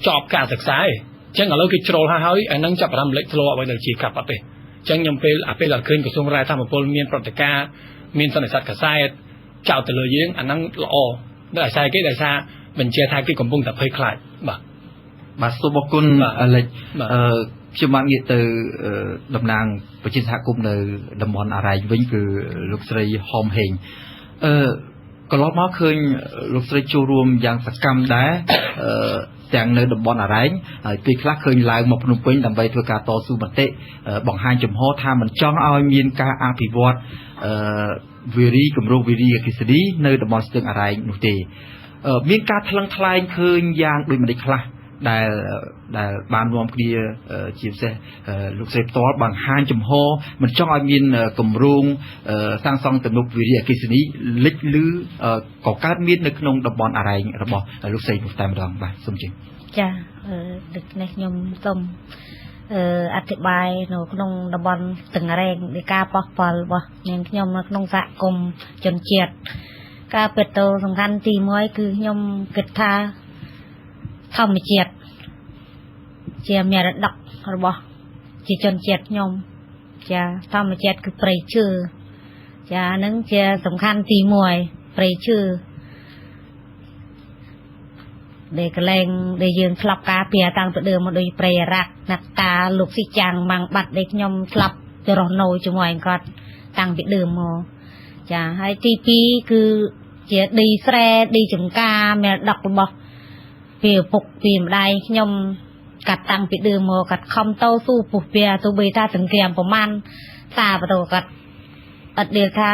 ចប់ការសិក្សាឯងអញ្ចឹងឥឡូវគេជ្រុលហើយអានឹងចាប់ផ្ដើមលេចធ្លោអ្វីដែលជាកាប់អត់ទេអញ្ចឹងខ្ញុំពេលអាពេលដល់ឃើញក្រសួងរ៉ែធម្មពលមានប្រតិការមានសន្និសីទកាសែតចោទទៅលើយើងអានឹងល្អដោយសារគេដោយសារបញ្ជាថាគេកំពុងតែភ័យខ្លាចបាទបាទសូមអរគុណអាលិចខ្ញុំបានងាកទៅតំណាងប្រជាសហគមន៍នៅតំបន់អារ៉ែងវិញគឺលោកស្រីហមហេងកន្លងមកឃើញលោកស្រីចូលរួមយ៉ាងសកម្មដែរទាំងនៅតំបន់អារ៉ែងហើយពេលខ្លះឃើញឡើងមកភ្នំពេញដើម្បីធ្វើការតស៊ូមតិបង្ហាញចំហថាមិនចង់ឲ្យមានការអភិវឌ្ឍវារីគម្រោងវារីអគ្គិសនីនៅតំបន់ស្ទឹងអារ៉ែងនោះទេមានការថ្លឹងថ្លែងឃើញយ៉ាងដូចម្តេចខ្លះដែលបាននាំគ្នាជាពិសេសលោកស្រីផ្ទាល់បង្ហាញចំហមិនចង់ឲ្យមានគម្រោងសាងសង់ទំនប់វារីអគ្គិសនីលេចលឺក៏កើតមាននៅក្នុងតំបន់អារ៉ែងរបស់លោកស្រីនោះតែម្ដងបាទសូមជឿចាដូច្នេះខ្ញុំសូមអធិប្បាយនៅក្នុងតំបន់ស្ទឹងអារ៉ែងនៃការប៉ះពាល់របស់នាងខ្ញុំនៅក្នុងសហគមន៍ជនជាតិការពិតទៅសំខាន់ទី1គឺខ្ញុំគិតថាធម្មជាតិជាមរតករបស់ជាជនជាតិខ្ញុំចាធម្មជាតិគឺព្រៃឈើចាហ្នឹងជាសំខាន់ទី1ព្រៃឈើដែលកលែងដែលយើងធ្លាប់ការពារតាំងពីដើមមកដូចព្រៃអារ៉ាក់ណាក់តាលោកស៊ីចាំងម៉ាំងបាត់ដែលខ្ញុំធ្លាប់ទៅរស់នៅជាមួយគាត់តាំងពីដើមមកចាហើយទី2គឺជាដីស្រែដីចំការមរតករបស់ពីឪពុកពីម្ដាយខ្ញុំកាត់តាំងពីដើមមកកាត់ខំតស៊ូពុះពៀទោះបីថាសង្គ្រាមប្រមាណសាបតកាត់អត់ដៀលថា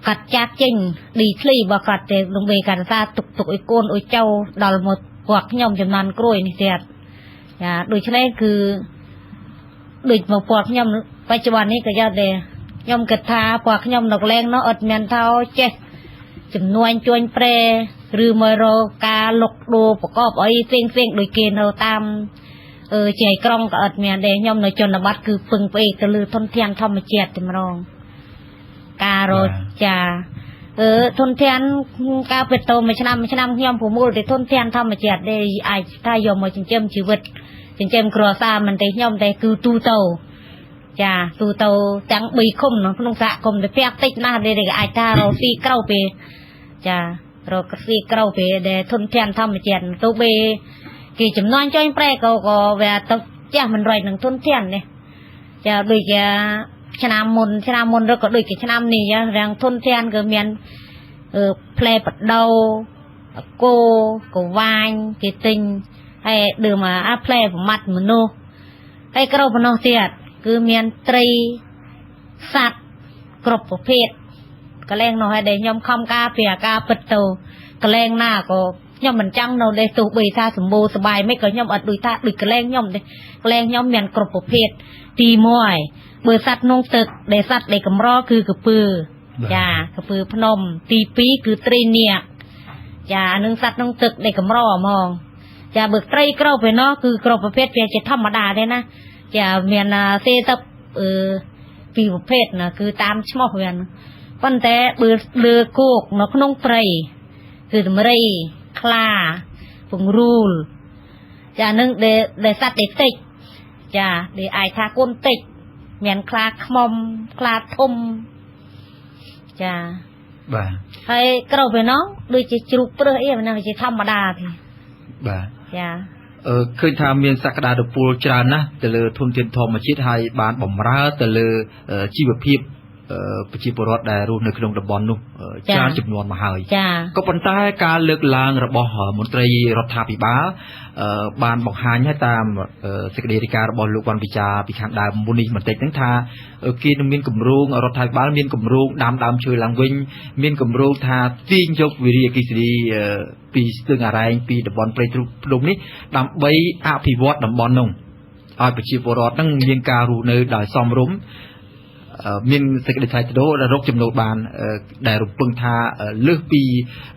កាត់ចាក់ចេញឌីធ្លីរបស់គាត់ទេលំបីកាត់សាទុកឲ្យកូនឲ្យចៅដល់មកគាត់ខ្ញុំចំនួនក្រួយនេះទៀតចាដូច្នេះគឺដូចមកពួកខ្ញុំបច្ចុប្បន្ននេះក៏យ៉ាងដែរខ្ញុំគិតថាពួកខ្ញុំនៅកលែងនោះអត់មានថាចេះចំនួនជួញប្រែឬមករកការលុកដូរប្រកបអីផ្សេងៗដូចគេនៅតាមជាក្រុងក៏អត់មានដែរខ្ញុំនៅជនបទគឺពឹងផ្អែកទៅលើធនធានធម្មជាតិតែម្ដងការរកចាធនធានការពិតទៅមួយឆ្នាំខ្ញុំប្រមូលតែធនធានធម្មជាតិដែលអាចថាយកមកចិញ្ចឹមជីវិតចិញ្ចឹមគ្រួសារមិនទេខ្ញុំតែគឺទូទៅចាទូទៅទាំង3ឃុំក្នុងសហគមន៍ទៅពាក់តិចណាស់ដែលអាចថារកស៊ីក្រៅពេលចារកស៊ីក្រៅពេលដែលធនធានធម្មជាតិទោះបីគេចំនួនចុញប្រែក៏វាទៅចាស់មិនរយនឹងធនធាននេះចាដូចជាឆ្នាំមុនឬក៏ដូចជាឆ្នាំនេះរាងធនធានគឺមានផ្លែបដូគោកវាញគេទិញហើយដើមអាផ្លែប្រមាត់មនុស្សហើយក្រៅប៉ុណ្ណោះទៀតគឺមានត្រីសត្វគ្រប់ប្រភេទកលែងនោះហើយដែលខ្ញុំខំការពីអាការពិតទៅកលែងណាក៏ខ្ញុំមិនចង់នៅនេះទោះបីថាសម្បូរសបាយមិនក៏ខ្ញុំអត់ដូចថាដូចកលែងខ្ញុំទេកលែងខ្ញុំមានគ្រប់ប្រភេទទី1បើសត្វក្នុងទឹកដែលសត្វដែលកម្រគឺក្រពើចាក្រពើភ្នំទី2គឺត្រីនាគចានឹងសត្វក្នុងទឹកដែលកម្រហ្មងចាបើត្រីក្រៅពីនោះគឺគ្រប់ប្រភេទវាជាធម្មតាទេណាចាមាន42ប្រភេទណាគឺតាមឈ្មោះវាប៉ុន្តែបើលើគោកនៅក្នុងព្រៃគឺតម្រៃខ្លាពង្រូលចានឹងដែលសត្វដែលតិចចាដែលអាចថាកូនតិចមានខ្លាខ្មុំខ្លាធំចាបាទហើយក្រៅពីនោះដូចជាជ្រូកព្រឹសអីហ្នឹងជាធម្មតាទេបាទចាឃើញថាមានសក្តានុពលច្រើនណាស់ទៅលើធនធានធម្មជាតិហើយបានបំរើទៅលើជីវភាព ប្រជាពលរដ្ឋដែលរស់នៅក្នុងតំបន់នោះច្រើនចំនួនមកហើយក៏ប៉ុន្តែការលើកឡើងរបស់មន្ត្រីរដ្ឋាភិបាលបានបង្ហាញឲ្យតាមសេចក្តីរាយការណ៍របស់លោកវ៉ាន់វិចាពីខាងដើមមុននេះបន្តិចហ្នឹងថាគេនឹងមានគម្រោងរដ្ឋាភិបាលមានគម្រោងដាំដើមឈើឡើងវិញមានគម្រោងថាទាញយកវិរិយអគ្គិសនីពីស្ទឹងអារ៉ែងពីតំបន់ព្រៃភ្នំនេះដើម្បីអភិវឌ្ឍតំបន់នោះឲ្យប្រជាពលរដ្ឋហ្នឹងមានការរស់នៅដោយសមរម្យមានសេចក្តីថ្លៃថ្នូរដែលរកចំណូលបានដែលរំពឹងថាលើសពី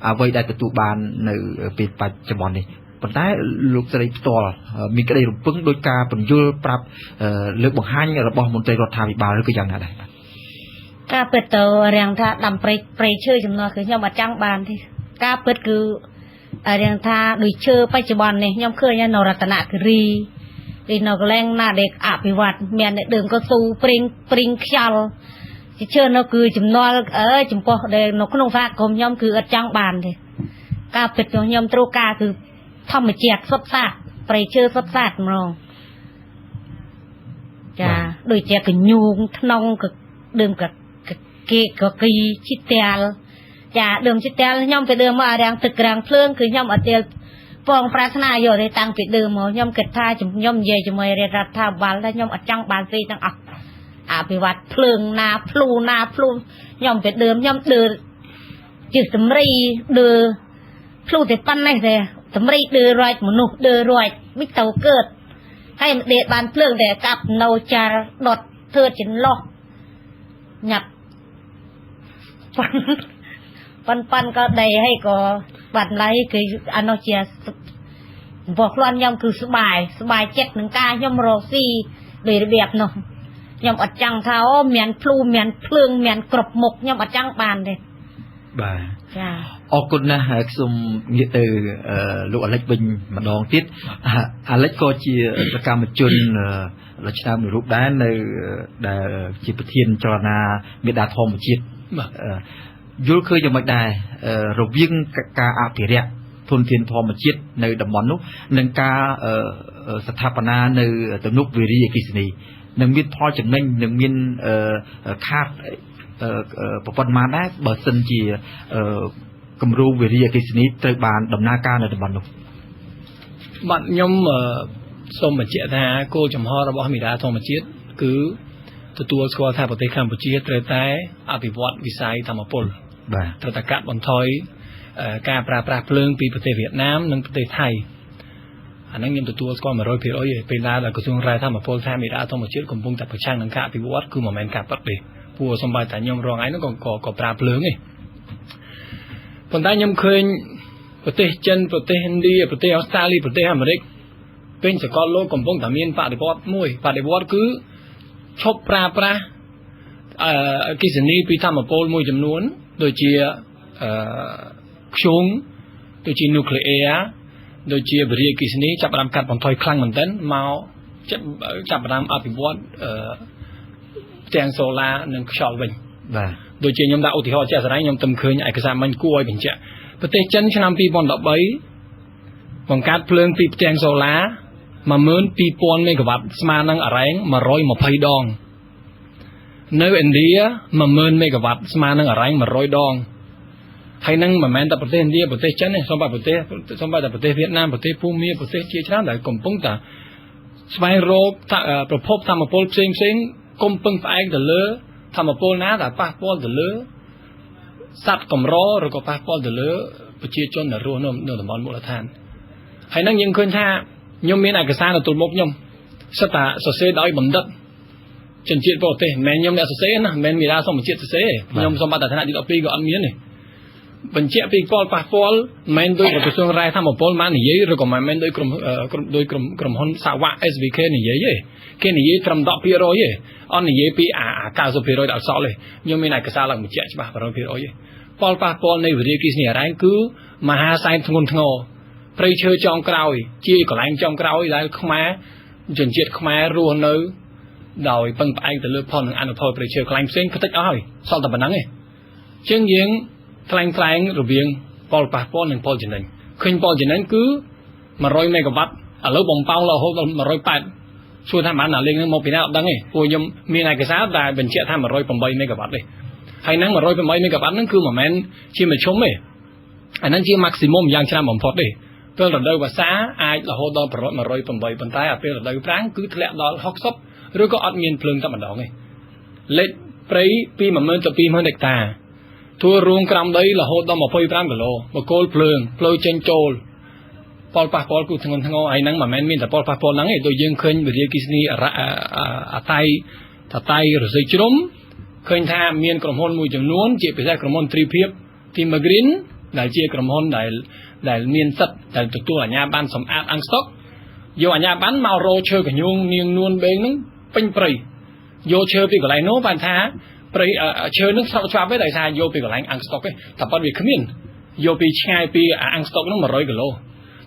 អ្វីដែលទទួលបាននៅពេលបច្ចុប្បន្ននេះប៉ុន្តែលោកស្រីផ្ទាល់មានក្តីរំពឹងដោយការពន្យល់ប្រាប់លើកបង្ហាញរបស់មន្ត្រីរដ្ឋាភិបាលឬក៏យ៉ាងណាដែរបាទការពិតទៅរាំងថាដាំព្រៃឈើចំណោះគឺខ្ញុំអត់ចង់បានទេការពិតគឺរាំងថាដូចឈើបច្ចុប្បន្ននេះខ្ញុំឃើញនៅរតនគិរីទីនៅកន្លែងណាដែលអភិវឌ្ឍមានអ្នកដើមក៏ស៊ូព្រីងខ្យល់ជាឈើនៅគឺចំណល់ចំពោះដែលនៅក្នុងសហគមន៍ខ្ញុំគឺអត់ចង់បានទេការពិតខ្ញុំត្រូវការគឺធម្មជាតិសុទ្ធសាធព្រៃឈើសុទ្ធសាធហ្មងចាដូចជាកញូងថ្នងក៏ដើមកគេក៏គីជីតាលចាដើមជីតាលខ្ញុំទៅដើមមករាំងទឹករាំងភ្លើងគឺខ្ញុំអត់ទាលបងប្រាថ្នាយកទេតាំងពីដើមមកខ្ញុំគិតថាខ្ញុំនិយាយជាមួយរដ្ឋាភិបាលថាខ្ញុំអត់ចង់បានទេទាំងអស់អភិវឌ្ឍភ្លើងណាភ្លូណាភ្លូខ្ញុំពីដើមខ្ញុំដឺជិះតម្រីដឺភ្លូតែប៉ុណ្ណេះទេតម្រីដឺរយមនុស្សដឺរយមិនទៅកើតហើយមិនដេកបានភ្លើងតែកាប់នៅចារដុតធ្វើចន្លោះញាប់ប៉ាន់ក៏ដីហើយក៏បាត់ឡៃគឺអានោះជារបស់ខ្លួនខ្ញុំគឺស្បាយចិត្តនឹងការខ្ញុំរកស៊ីដោយរបៀបនោះខ្ញុំអត់ចង់ថាអូមានភ្លូមានភ្លើងមានគ្រប់មុខខ្ញុំអត់ចង់បានទេបាទចាអរគុណណាស់ខ្ញុំងាកទៅលោកអាលិចវិញម្ដងទៀតអាលិចក៏ជាសកម្មជនដ៏ឆ្នើមមួយរូបដែរនៅដែលជាប្រធានចលនាមេដាធម្មជាតិបាទយល់ឃើញយ៉ាងម៉េចដែររវាងការអភិរក្សធនធានធម្មជាតិនៅតំបន់នោះនិងការស្ថាបនានៅទំនប់វារីអគ្គិសនីនឹងមានផលចំណេញនឹងមានខាតប្រព័ន្ធម៉ានដែរបើសិនជាគម្រោងវារីអគ្គិសនីត្រូវបានដំណើរការនៅតំបន់នោះបាទខ្ញុំសូមបញ្ជាក់ថាគោលចំហរបស់មេដាធម្មជាតិគឺទទួលស្គាល់ថាប្រទេសកម្ពុជាត្រូវតែអភិវឌ្ឍវិស័យធម្មពលបាទត្រូវតែកាត់បន្ថយការប្រើប្រាស់ភ្លើងពីប្រទេសវៀតណាមនិងប្រទេសថៃអាហ្នឹងខ្ញុំទទួលស្គាល់ 100% ឯពេលណាដែលក្រសួងរ៉ែធម្មពលថាមេដាធម្មជាតិកំពុងតែប្រឆាំងនឹងការអភិវឌ្ឍគឺមិនមែនការពិតទេព្រោះសំបីតែខ្ញុំរងឯងហ្នឹងក៏ប្រើភ្លើងទេប៉ុន្តែខ្ញុំឃើញប្រទេសចិនប្រទេសឥណ្ឌាប្រទេសអូស្ត្រាលីប្រទេសអាមេរិកពេញសកលលោកកំពុងតែមានបដិវត្តមួយបដិវត្តគឺឈប់ប្រើប្រាស់អគ្គិសនីពីធម្មពលមួយចំនួនដូចជាខ្យងដូចជានុយក្លេអ៊ែរដូចជាវិរិយអគ្គិសនីចាប់ផ្ដើមកាត់បន្ថយខ្លាំងមែនទែនមកចាប់ផ្ដើមអភិវឌ្ឍផ្ទាំងសូឡានិងខ្យល់វិញបាទដូចជាខ្ញុំដាក់ឧទាហរណ៍ជាក់ស្ដែងខ្ញុំទើបឃើញឯកសារមិញគួរឲ្យបញ្ជាក់ប្រទេសចិនឆ្នាំ2013បង្កើតភ្លើងពីផ្ទាំងសូឡា 12000 មេហ្គាវ៉ាត់ស្មើនឹងអារ៉ែង120ដងនៅឥណ្ឌា 10000 មេហ្គាវ៉ាត់ស្មើនឹងអារ៉ែង100ដងហើយនឹងមិនមែនតែប្រទេសឥណ្ឌាប្រទេសចិនទេសូម្បីប្រទេសវៀតណាមប្រទេសភូមាប្រទេសជាច្រើនដែលកំពុងតែស្វែងរកប្រភពធម្មពលផ្សេងផ្សេងកុំពឹងផ្អែកទៅលើធម្មពលណាដែលប៉ះពាល់ទៅលើសត្វកម្រឬក៏ប៉ះពាល់ទៅលើប្រជាជនដែលរស់នៅតំបន់មូលដ្ឋានហើយនឹងយើងឃើញថាខ្ញុំមានឯកសារនៅទល់មុខខ្ញុំសិតតែសរសេរដោយបណ្ឌិតជនជាតិបរទេសមិនមែនខ្ញុំអ្នកសរសេរណាមិនមែនមេដាធម្មជាតិសរសេរខ្ញុំសូមបាត់តែឋានៈទី12ក៏អត់មានទេបញ្ជាក់ពីផលប៉ះពាល់មិនមែនដោយក្រសួងរ៉ែធម្មពលបាននិយាយឬក៏មិនមែនដោយក្រុមហ៊ុនសាវ៉ា SVK និយាយទេគេនិយាយត្រឹម 10% ទេអត់និយាយពីអា 90% ដល់សល់ទេខ្ញុំមានឯកសារឡើងបញ្ជាក់ច្បាស់ 100% ទេផលប៉ះពាល់នៃវិរិយអគ្គិសនីអារ៉ែងគឺមហាសែនធ្ងន់ធ្ងរព្រៃឈើចុងក្រោយជាកន្លែងចុងក្រោយដែលខ្មែរជនជាតិខ្មែររស់នៅដោយពឹងផ្អែកទៅលើផលនិងអនុផលព្រៃឈើកន្លែងផ្សេងខ្ទេចអស់ហើយសល់តែប៉ុណ្ណឹងទេជាងយើងថ្លែងរវាងផលប៉ះពាល់និងផលចំណេញឃើញផលចំណេញគឺ100មេហ្គាវ៉ាត់ឥឡូវបំប៉ោងរហូតដល់180 សួរថាបានអាលេខហ្នឹងមកពីណាអត់ដឹងទេព្រោះខ្ញុំមានឯកសារតែបញ្ជាក់ថា108មេហ្គាវ៉ាត់ទេហើយហ្នឹង108មេហ្គាវ៉ាត់ហ្នឹងគឺមិនមែនជាមធ្យមទេអាហ្នឹងជា maximum យ៉ាងច្រើនបំផុតទេពេលរដូវវស្សាអាចរហូតដល់108ប៉ុន្តែអាពេលរដូវប្រាំងគឺធ្លាក់ដល់60ឬក៏អត់មានភ្លើងតែម្ដងទេលេខព្រៃពី10000ទៅ20000ហិកតាធ្វើរួមក្រោមដីរហូតដល់25គីឡូបកគោលភ្លើងផ្លូវចេញចូលផលប៉ះពាល់គឺធ្ងន់ធ្ងរហើយហ្នឹងមិនមែនមានតែផលប៉ះពាល់ហ្នឹងទេដូចយើងឃើញវិរិយអគ្គិសនីអាតៃតៃរស័យជ្រុំឃើញថាមានក្រុមហ៊ុនមួយចំនួនជាពិសេសក្រុមហ៊ុនទ្រីភិប Timber Green ដែលជាក្រុមហ៊ុនដែលមានសិទ្ធិដែលទទួលអាជ្ញាប័ណ្ណសម្អាតអង្គស្តុកយកអាជ្ញាប័ណ្ណមករោឈើកញូងនាងនួនបេងហ្នឹងពេញព្រៃយកឈើពីកន្លែងនោះបានថាព្រៃឈើហ្នឹងស្របច្បាប់ទេដោយសារយកពីកន្លែងអង្គស្តុកទេតែប៉ុតវាគ្មានយកពីឆ្ងាយពីអង្គស្តុកហ្នឹង100គីឡូ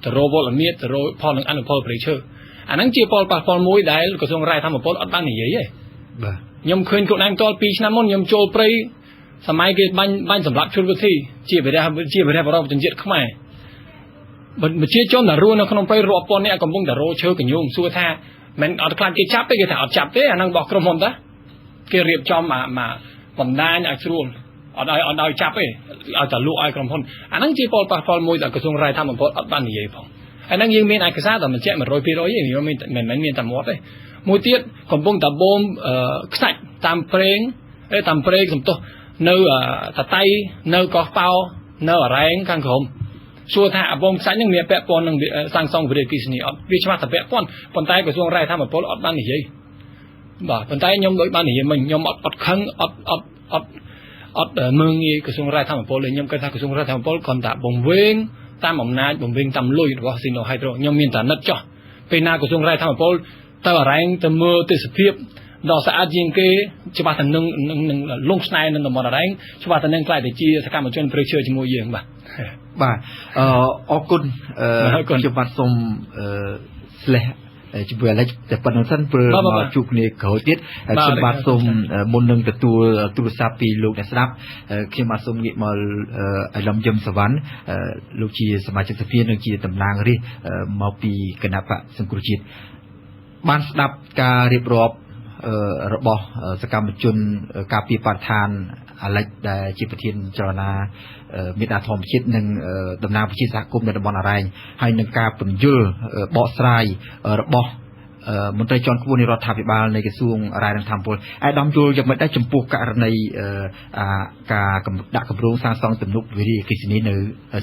ទៅរកវល់មៀតទៅរកផលនឹងអនុផលព្រៃឈើអាហ្នឹងជាផលប៉ះពាល់មួយដែលក្រសួងរ៉ែធម្មពលអត់បាននិយាយទេបាទខ្ញុំឃើញខ្លួនឯងផ្ទាល់2ឆ្នាំមុនខ្ញុំចូលព្រៃសម័យគេបាញ់សម្រាប់ជនវិធីជាវីរៈបរិបទជនជាតិខ្មែរប្រជាជនដែលរស់នៅក្នុងព្រៃរាប់ពាន់នាក់កំពុងតែរកឈើកញូងសួរថាមិនអត់ខ្លាចគេចាប់ទេគេថាអត់ចាប់ទេអាហ្នឹងរបស់ក្រុមហ៊ុនតាគេរៀបចំមកបណ្ដាញឲ្យស្រួលអត់ឲ្យចាប់ទេឲ្យតែលក់ឲ្យក្រុមហ៊ុនអាហ្នឹងជាផលប៉ះពាល់មួយដែលក្រសួងរ៉ែធម្មពលអត់បាននិយាយផងអាហ្នឹងយើងមានឯកសារតែបញ្ជាក់100%ទេមិនមែនមានតែមាត់ទេមួយទៀតកំពុងតែបូមខ្សាច់តាមព្រេងតាមព្រេងសំទោសនៅតតៃនៅកោះប៉ោនៅអរ៉ែងខាងក្រោមសួរថាអាបូមខ្សាច់ហ្នឹងមានពាក់ព័ន្ធនឹងសាងសង់វិរិយអគ្គិសនីអត់វាច្បាស់តែពាក់ព័ន្ធប៉ុន្តែក្រសួងរ៉ែធម្មពលអត់បាននិយាយបាទប៉ុន្តែខ្ញុំដូចបាននិយាយមិញខ្ញុំអត់ខឹងអត់មើងងាយក្រសួងរ៉ែធម្មពលទេខ្ញុំគិតថាក្រសួងរ៉ែធម្មពលគ្រាន់តែបង្វេងតាមអំណាចបង្វេងតាមលុយរបស់ Sino Hydro ខ្ញុំមានតែណិតចោះពេលណាក្រសួងរ៉ែធម្មពលទៅអរ៉ែងទៅមើលទេសភាពដ៏ស្អាតជាងគេច្បាស់តែនឹងលងស្នេហ៍នឹងតំបន់អរ៉ែងច្បាស់តែនឹងក្លាយទៅជាសកម្មជនព្រៃឈើជាមួយយើងបាទបាទអរគុណខ្ញុំបាទសូមស្លេះជាមួយអាឡិចតែប៉ុណ្្នឹងសិនព្រោះមកជួបគ្នាក្រោយទៀតខ្ញុំបាទសូមមុននឹងទទួលទូរស័ព្ទពីលោកអ្នកស្ដាប់ខ្ញុំបាទសូមងាកមកអាឡំយឹមសវណ្ណលោកជាសមាជិកសភានិងជាតំណាងរាស្ត្រមកពីគណបក្សសង្គ្រោះជាតិបានស្ដាប់ការរៀបរាប់របស់សកម្មជនការពារបរិស្ថានអាឡិចដែលជាប្រធានចលនាមេដាធម្មជាតិនិងតំណាងប្រជាសហគមន៍នៅតំបន់អរ៉ែងហើយនឹងការពន្យល់បកស្រាយរបស់មន្ត្រីជាន់ខ្ពស់នៃរដ្ឋាភិបាលនៃក្រសួងរ៉ែនិងធម្មពលឯកឧត្តមយល់យ៉ាងម៉េចដែរចំពោះករណីការដាក់គម្រោងសាងសង់ទំនប់វារីអគ្គិសនីនៅ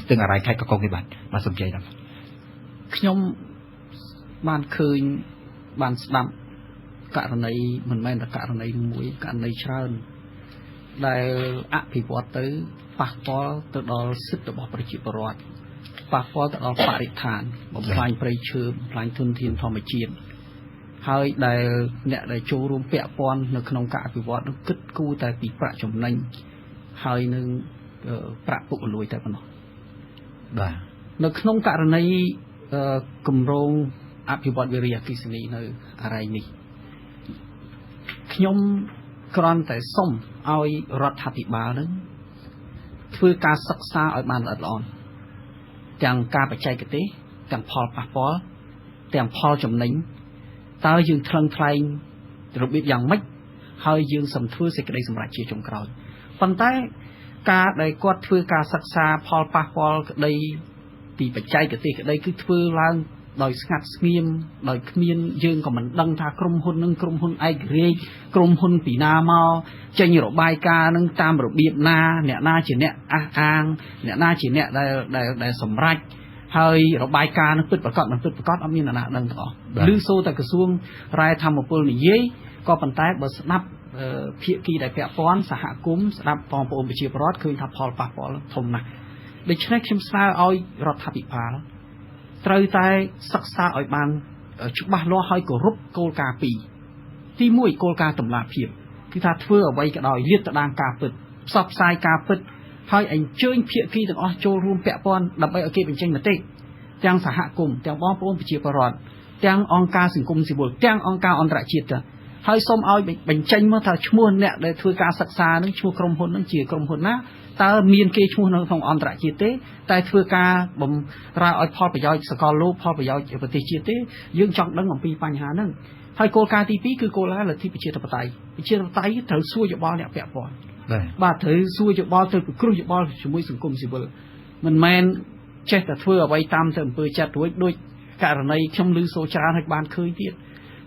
ស្ទឹងអរ៉ែងខេត្តកោះកុងនេះបាទបាទសូមជ័យដល់ខ្ញុំបានឃើញបានស្ដាប់ករណីមិនមែនតែករណីមួយករណីច្រើនដែលអភិវឌ្ឍទៅប៉ះពាល់ទៅដល់សិទ្ធិរបស់ប្រជាពលរដ្ឋប៉ះពាល់ទៅដល់បរិស្ថានបំផ្លាញព្រៃឈើបំផ្លាញធនធានធម្មជាតិហើយដែលអ្នកដែលចូលរួមពាក់ព័ន្ធនៅក្នុងការអភិវឌ្ឍនោះគិតគូរតែពីប្រាក់ចំណេញហើយនឹងប្រាក់ពុករលួយតែប៉ុណ្ណោះបាទនៅក្នុងករណីគម្រោងអភិវឌ្ឍវិរិយអគ្គិសនីនៅអរ៉ែងនេះខ្ញុំគ្រាន់តែសុំឲ្យរដ្ឋាភិបាលនឹងធ្វើការសិក្សាឲ្យបានល្អិតល្អន់ទាំងការបច្ចេកទេសទាំងផលប៉ះពាល់ទាំងផលចំណេញតើយើងថ្លឹងថ្លែងរបៀបយ៉ាងម៉េចហើយយើងសំធ្វើសេចក្តីសម្រេចជាចុងក្រោយប៉ុន្តែការដែលគាត់ធ្វើការសិក្សាផលប៉ះពាល់ក្តីពីបច្ចេកទេសក្តីគឺធ្វើឡើងដោយស្ងាត់ស្ងៀមដោយគ្មានយើងក៏មិនដឹងថាក្រុមហ៊ុននឹងក្រុមហ៊ុនឯករាជ្យក្រុមហ៊ុនពីណាមកចេញរបាយការណ៍នឹងតាមរបៀបណាអ្នកណាជាអ្នកអះអាងអ្នកណាជាអ្នកដែលសម្រេចហើយរបាយការណ៍នឹងពិតប្រាកដមិនពិតប្រាកដអត់មានអ្នកណាដឹងទាំងអស់ឬសូតែក្រសួងរ៉ែធម្មពលនិយាយក៏ប៉ុន្តែបើស្ដាប់ភាគីដែលពាក់ព័ន្ធសហគមន៍ស្ដាប់បងប្អូនប្រជាពលរដ្ឋឃើញថាផលប៉ះពាល់ធំណាស់ដូច្នេះខ្ញុំស្នើឲ្យរដ្ឋាភិបាលត្រូវតែសិក្សាឲ្យបានច្បាស់លាស់ហើយគោរពគោលការណ៍ពីរទី1គោលការណ៍តម្លាភាពគឺថាធ្វើអ្វីក៏ដោយលាតត្រដាងការពិតផ្សព្វផ្សាយការពិតហើយអញ្ជើញភាគីទាំងអស់ចូលរួមពាក់ព័ន្ធដើម្បីឲ្យគេបញ្ចេញមតិទាំងសហគមន៍ទាំងបងប្អូនប្រជាពលរដ្ឋទាំងអង្គការសង្គមស៊ីវិលទាំងអង្គការអន្តរជាតិទៅហើយសូមឲ្យបញ្ចេញមកថាឈ្មោះអ្នកដែលធ្វើការសិក្សានឹងឈ្មោះក្រុមហ៊ុននឹងជាក្រុមហ៊ុនណាតើមានគេឈ្មោះនៅក្នុងអន្តរជាតិទេតែធ្វើការបម្រើឲ្យផលប្រយោជន៍សកលលោកផលប្រយោជន៍ប្រទេសជាតិទេយើងចង់ដឹងអំពីបញ្ហាហ្នឹង ហើយគោលការណ៍ទី2គឺគោលការណ៍លទ្ធិប្រជាធិបតេយ្យប្រជាធិបតេយ្យត្រូវសួរយោបល់អ្នកពាក់ព័ន្ធបាទត្រូវសួរយោបល់ត្រូវពិគ្រោះយោបល់ជាមួយសង្គមស៊ីវិលមិនមែនចេះតែធ្វើអ្វីតាមទៅអំពើចិត្តរួចដូចករណីខ្ញុំឮសូរច្រើនហើយបានឃើញទៀត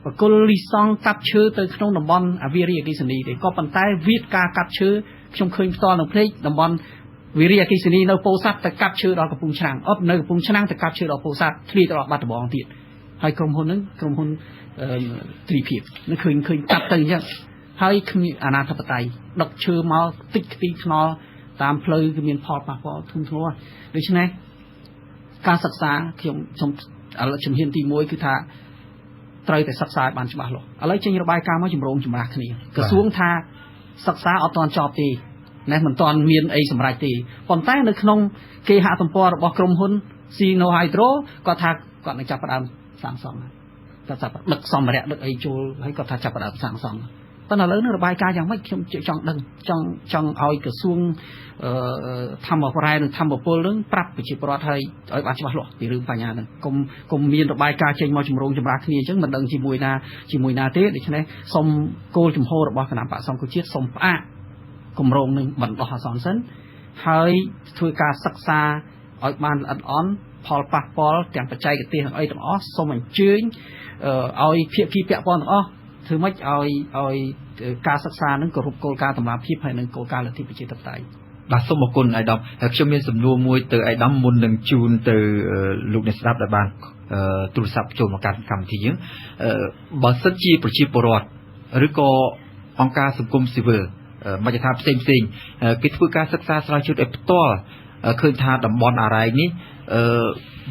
បកុលលីសង់កាប់ឈើទៅក្នុងតំបន់អវារីអគ្គិសនីទេក៏ប៉ុន្តែវាតការកាប់ឈើខ្ញុំឃើញផ្ទាល់នៅភ្នែកតំបន់វិរិយអគ្គិសនីនៅពោធិ៍សាត់ទៅកាប់ឈើដល់កំពង់ឆ្នាំងអត់នៅកំពង់ឆ្នាំងទៅកាប់ឈើដល់ពោធិ៍សាត់ធ្លាយទៅដល់បាត់ដំបងទៀតហើយក្រុមហ៊ុនហ្នឹងក្រុមហ៊ុនទ្រីភិបនឹងឃើញកាប់ទៅអញ្ចឹងហើយគ្មានអាណាធិបតេយ្យដឹកឈើមកតិចខ្ទីថ្នល់តាមផ្លូវគឺមានផលប៉ះពាល់ធ្ងន់ធ្ងរដូច្នេះការសិក្សាខ្ញុំជំហានទី1គឺថាត្រូវតែសិក្សាឲ្យបានច្បាស់លាស់ឥឡូវចេញរបាយការណ៍មកចម្រូងចម្រាសគ្នាក្រសួងថាសិក្សាអត់ទាន់ចប់ទេណែមិនទាន់មានអីសម្រេចទេប៉ុន្តែនៅក្នុងគេហទំព័ររបស់ក្រុមហ៊ុន Sino Hydro គាត់ថាគាត់នឹងចាប់ផ្ដើមសាងសង់គាត់ថាដឹកសម្ភារៈដឹកអីចូលហើយគាត់ថាចាប់ផ្ដើមសាងសង់ប៉ុន្តែឥឡូវនេះរបាយការណ៍យ៉ាងម៉េចខ្ញុំចង់ដឹងចង់ឲ្យក្រសួងធម្មរ៉ែនិងធម្មពលនឹងប្រាប់ប្រជាពលរដ្ឋឲ្យបានច្បាស់លាស់ពីរឿងបញ្ហាហ្នឹងកុំមានរបាយការណ៍ចេញមកចម្រូងចម្រាសគ្នាអញ្ចឹងមិនដឹងជាមួយណាទេដូច្នេះសូមគោលជំហររបស់គណៈបក្សសង្គ្រោះជាតិសូមផ្អាកគម្រោងនឹងបណ្ដោះអាសន្នសិនហើយធ្វើការសិក្សាឲ្យបានល្អិតល្អន់ផលប៉ះពាល់ទាំងបច្ចេកទេសទាំងអីទាំងអស់សូមអញ្ជើញឲ្យភាគីពាក់ព័ន្ធទាំងអស់ធ្វើម៉េចឲ្យការសិក្សានឹងគោរពគោលការណ៍តម្លាភាពហើយនិងគោលការណ៍លទ្ធិប្រជាធិបតេយ្យបាទសូមអរគុណអាយដាមខ្ញុំមានសំណួរមួយទៅអាយដាមមុននឹងជូនទៅលោកអ្នកស្ដាប់ដែលបានទូរស័ព្ទចូលមកកាន់កម្មវិធីយើងបើសិនជាប្រជាពលរដ្ឋឬក៏អង្គការសង្គមស៊ីវិលមជ្ឈដ្ឋានផ្សេងគេធ្វើការសិក្សាស្រាវជ្រាវឲ្យផ្ទាល់ឃើញថាតំបន់អារ៉ែងនេះ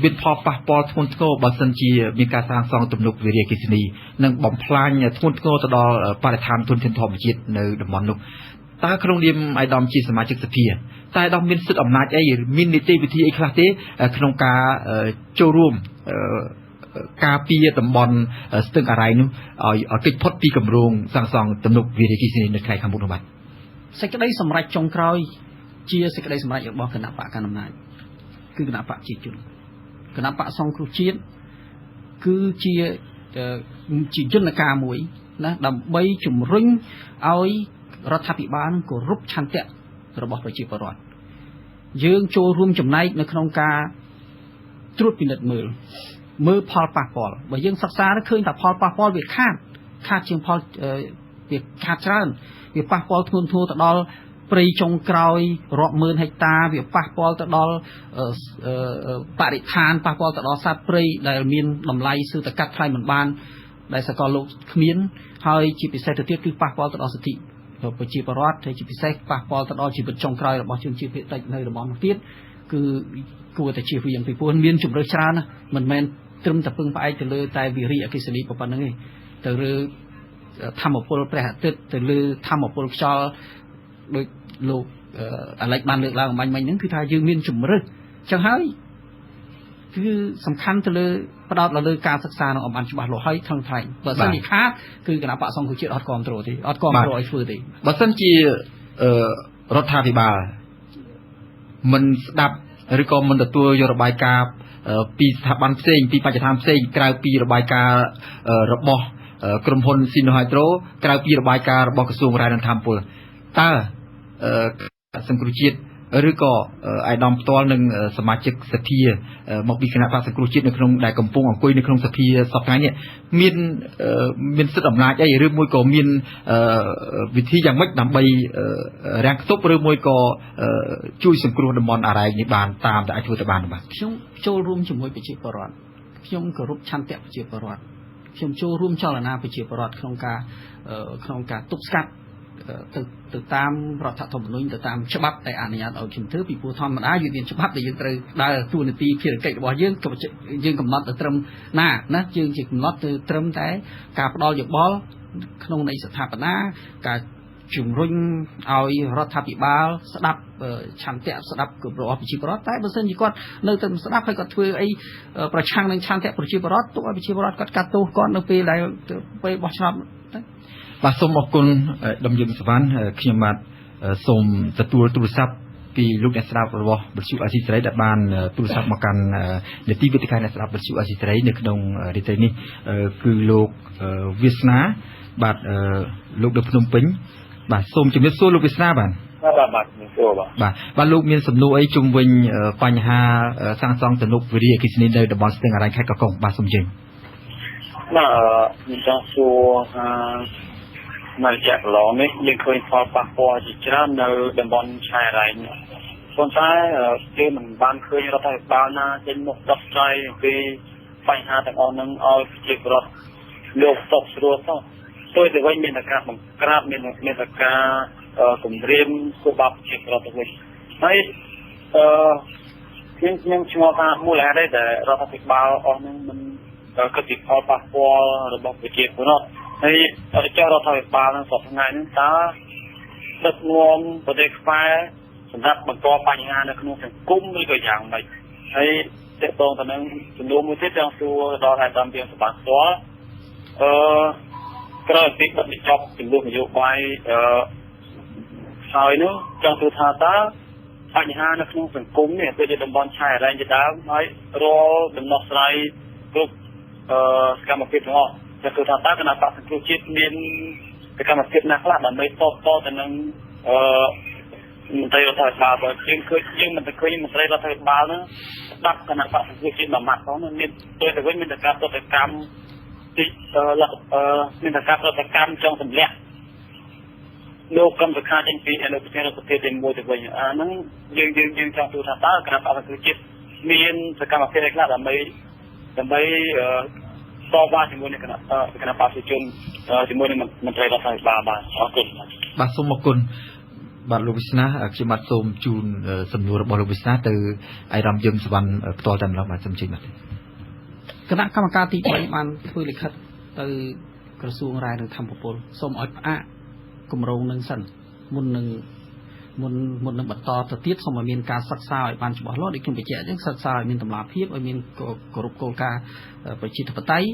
មានផលប៉ះពាល់ធ្ងន់ធ្ងរបើសិនជាមានការសាងសង់ទំនប់វារីអគ្គិសនីនិងបំផ្លាញធ្ងន់ធ្ងរទៅដល់បរិស្ថានធនធានធម្មជាតិនៅតំបន់នោះតើក្នុងនាមអាយដាមជាសមាជិកសភាតើអាយដាមមានសិទ្ធិអំណាចអីមាននីតិវិធីអីខ្លះទេក្នុងការចូលរួមការពារតំបន់ស្ទឹងអារ៉ែងនោះឲ្យគេចផុតពីគម្រោងសាងសង់ទំនប់វារីអគ្គិសនីនៅថ្ងៃខាងមុខនោះបាទសេចក្តីសម្រេចចុងក្រោយជាសេចក្តីសម្រេចរបស់គណៈបក្សកណ្ដាលអំណាចគឺគណៈបក្សប្រជាជនគណៈបក្សសង្គ្រោះជាតិគឺជាយន្តការមួយណាដើម្បីជំរុញឲ្យរដ្ឋាភិបាលគោរពឆន្ទៈរបស់ប្រជាពលរដ្ឋយើងចូលរួមចំណែកនៅក្នុងការត្រួតពិនិត្យមើលផលប៉ះពាល់បើយើងសិក្សាទៅឃើញថាផលប៉ះពាល់វាខាតជាងផលវាខាតច្រើនវាប៉ះពាល់ធ្ងន់ធ្ងរទៅដល់ព្រៃចុងក្រោយរាប់ម៉ឺនហិកតាវាប៉ះពាល់ទៅដល់បរិស្ថានប៉ះពាល់ទៅដល់សត្វព្រៃដែលមានតម្លៃសឹងតែកាត់ថ្លៃមិនបានដែលសកលលោកគ្មានហើយជាពិសេសទៅទៀតគឺប៉ះពាល់ទៅដល់សិទ្ធិប្រជាពលរដ្ឋហើយជាពិសេសប៉ះពាល់ទៅដល់ជីវិតចុងក្រោយរបស់ជនជាតិភាគតិចនៅតំបន់នោះទៀតគឺគួរតែជៀសវាងពីព្រោះមានជម្រើសច្រើនណាស់មិនមែនត្រឹមតែពឹងផ្អែកទៅលើតែវិរិយអគ្គិសនីប៉ុណ្្នឹងទេទៅលើធម្មពលព្រះអាទិត្យទៅលើធម្មពលខ្យល់ដូចលោកអាឡិចបានលើកឡើងអំបញ្ញមិញហ្នឹងគឺថាយើងមានជម្រើសចឹងហើយគឺសំខាន់ទៅលើផ្ដោតលើការសិក្សានឹងឲ្យបានច្បាស់លាស់ហើយថឹងថែងបើសិនជាខាតគឺគណៈបក្សសង្គ្រោះជាតិអត់គ្រប់គ្រងទេអត់គ្រប់គ្រងឲ្យធ្វើទេបើសិនជារដ្ឋាភិបាលមិនស្ដាប់ឬក៏មិនទទួលយករបាយការណ៍ពីស្ថាប័នផ្សេងពីបច្ចឋានផ្សេងក្រៅពីរបាយការណ៍របស់ក្រុមហ៊ុន Sino Hydro ក្រៅពីរបាយការណ៍របស់ក្រសួងរ៉ែនិងថាមពលតើសង្គ្រោះជាតិឬក៏អាយដាមផ្ទាល់និងសមាជិកសភាមកពីគណៈបក្សសង្គ្រោះជាតិនៅក្នុងដែលកំពុងអង្គុយនៅក្នុងសភាសប្តាហ៍នេះមានសិទ្ធិអំណាចអីឬមួយក៏មានវិធីយ៉ាងម៉េចដើម្បីរាំងខ្ទប់ឬមួយក៏ជួយសង្គ្រោះតំបន់អារ៉ែងនេះបានតាមដែលអាចធ្វើទៅបានបាទខ្ញុំចូលរួមជាមួយប្រជាពលរដ្ឋខ្ញុំគោរពឆន្ទៈប្រជាពលរដ្ឋខ្ញុំចូលរួមចលនាប្រជាពលរដ្ឋក្នុងការទប់ស្កាត់ទៅតាមរដ្ឋធម្មនុញ្ញទៅតាមច្បាប់ដែលអនុញ្ញាតឲ្យខ្ញុំធ្វើពីព្រោះធម្មតាយើងមានច្បាប់ដែលយើងត្រូវដើរតួនាទីភារកិច្ចរបស់យើងយើងកំណត់ទៅត្រឹមណាណាយើងជាកំណត់ទៅត្រឹមតែការផ្ដល់យោបល់ក្នុងន័យស្ថាបនាការជំរុញឲ្យរដ្ឋាភិបាលស្ដាប់ឆន្ទៈស្ដាប់របស់ប្រជាពលរដ្ឋតែបើសិនជាគាត់នៅតែមិនស្ដាប់ហើយគាត់ធ្វើអីប្រឆាំងនឹងឆន្ទៈប្រជាពលរដ្ឋទុកឲ្យប្រជាពលរដ្ឋគាត់កាត់ទោសគាត់នៅពេលដែលពេលបោះឆ្នោតទៅបាទសូមអរគុណដំយឹមសវណ្ណខ្ញុំបាទសូមទទួលទូរស័ព្ទ ពីលោកអ្នកស្ដាប់របស់វិទ្យុអាស៊ីសេរីដែលបានទូរស័ព្ទមកកាន់នេតិវេទិកាអ្នកស្ដាប់វិទ្យុអាស៊ីសេរីនៅក្នុងរាត្រីនេះគឺលោកវាសនាបាទលោកនៅភ្នំពេញបាទសូមជំរាបសួរលោកវាសនាបាទបាទបាទជំរាបសួរបាទបាទបាទលោកមានសំណួរអីជុំវិញបញ្ហាសាងសង់ទំនប់វារីអគ្គិសនីនៅតំបន់ស្ទឹងអារ៉ែងខេត្តកោះកុងបាទសូមអញ្ជើញបាទខ្ញុំចង់សួរថានៅរយៈកន្លងនេះយើងឃើញផលប៉ះពាល់ជាច្រើននៅតំបន់ឆាយអារ៉ែងប៉ុន្តែគេមិនបានឃើញរដ្ឋាភិបាលណាចេញមុខដោះស្រាយអំពីបញ្ហាទាំងអស់ហ្នឹងឲ្យប្រជាពលរដ្ឋលោកសុខស្រួលសោះផ្ទុយទៅវិញមានតែការបង្ក្រាបមានតែការគំរាមធ្វើបាបប្រជាពលរដ្ឋទៅវិញហើយខ្ញុំឆ្ងល់ថាមូលហេតុអីដែលរដ្ឋាភិបាលអស់ហ្នឹងមិនគិតពីផលប៉ះពាល់របស់ប្រជាពលរដ្ឋហើយចុះរដ្ឋាភិបាលនឹងសប្តាហ៍ថ្ងៃហ្នឹងតើដឹកនាំប្រទេសខ្មែរសម្រាប់បង្កបញ្ហានៅក្នុងសង្គមឬក៏យ៉ាងម៉េចហើយតកតងទៅនឹងចំនួនមួយទៀតចង់សួរដល់អាដាមៀងសម្បត្តិផ្ទាល់ក្រោយពីបិទបញ្ចប់ចំនួននយោបាយហើយនោះចង់សួរថាតើបញ្ហានៅក្នុងសង្គមនេះដូចជាតំបន់ឆាយអារ៉ែងជាដើមហើយរាល់ដំណោះស្រាយគ្រប់សកម្មភាពទាំងអស់ចង់សួរថាតើគណៈបក្សសង្គ្រោះជាតិមានសកម្មភាពណាខ្លះដើម្បីតបតទៅនឹងមន្ត្រីរដ្ឋាភិបាលបើយើងឃើញយើងមិនទៅឃើញមន្ត្រីរដ្ឋាភិបាលហ្នឹងស្ដាប់គណៈបក្សសង្គ្រោះជាតិមួយម៉ាត់ផងមានទៅទៅវិញមានតែការប្រតិកម្មទីមានតែការប្រតិកម្មចង់ទម្លាក់លោកកម្មសខាចេញពីអនុប្រធានរដ្ឋសភាទី1ទៅវិញអាហ្នឹងយើងចង់ទូថាតើគណៈបក្សសង្គ្រោះជាតិមានសកម្មភាពអីខ្លះដើម្បីតវ៉ាជាមួយនឹងគណៈបក្សប្រជាជនជាមួយនឹងមន្ត្រីរដ្ឋាភិបាលបាទអរគុណបាទសូមអរគុណបាទលោកវិស្នាខ្ញុំបាទសូមជូនសំណួររបស់លោកវិស្នាទៅអាយរ៉ាមយឹមសវណ្ណផ្ទាល់តែម្ដងបាទសូមជើញបាទគណៈកម្មការទី3បានធ្វើលិខិតទៅក្រសួងរ៉ែនិងធម្មពលសូមឲ្យផ្អាកគម្រោងនឹងសិនមុននឹងបន្តទៅទៀតសូមឲ្យមានការសិក្សាឲ្យបានច្បាស់លាស់ដូចខ្ញុំបញ្ជាក់អញ្ចឹងសិក្សាឲ្យមានតម្លាភាពឲ្យមានគោរពគោលការណ៍ប្រជាធិបតេយ្យ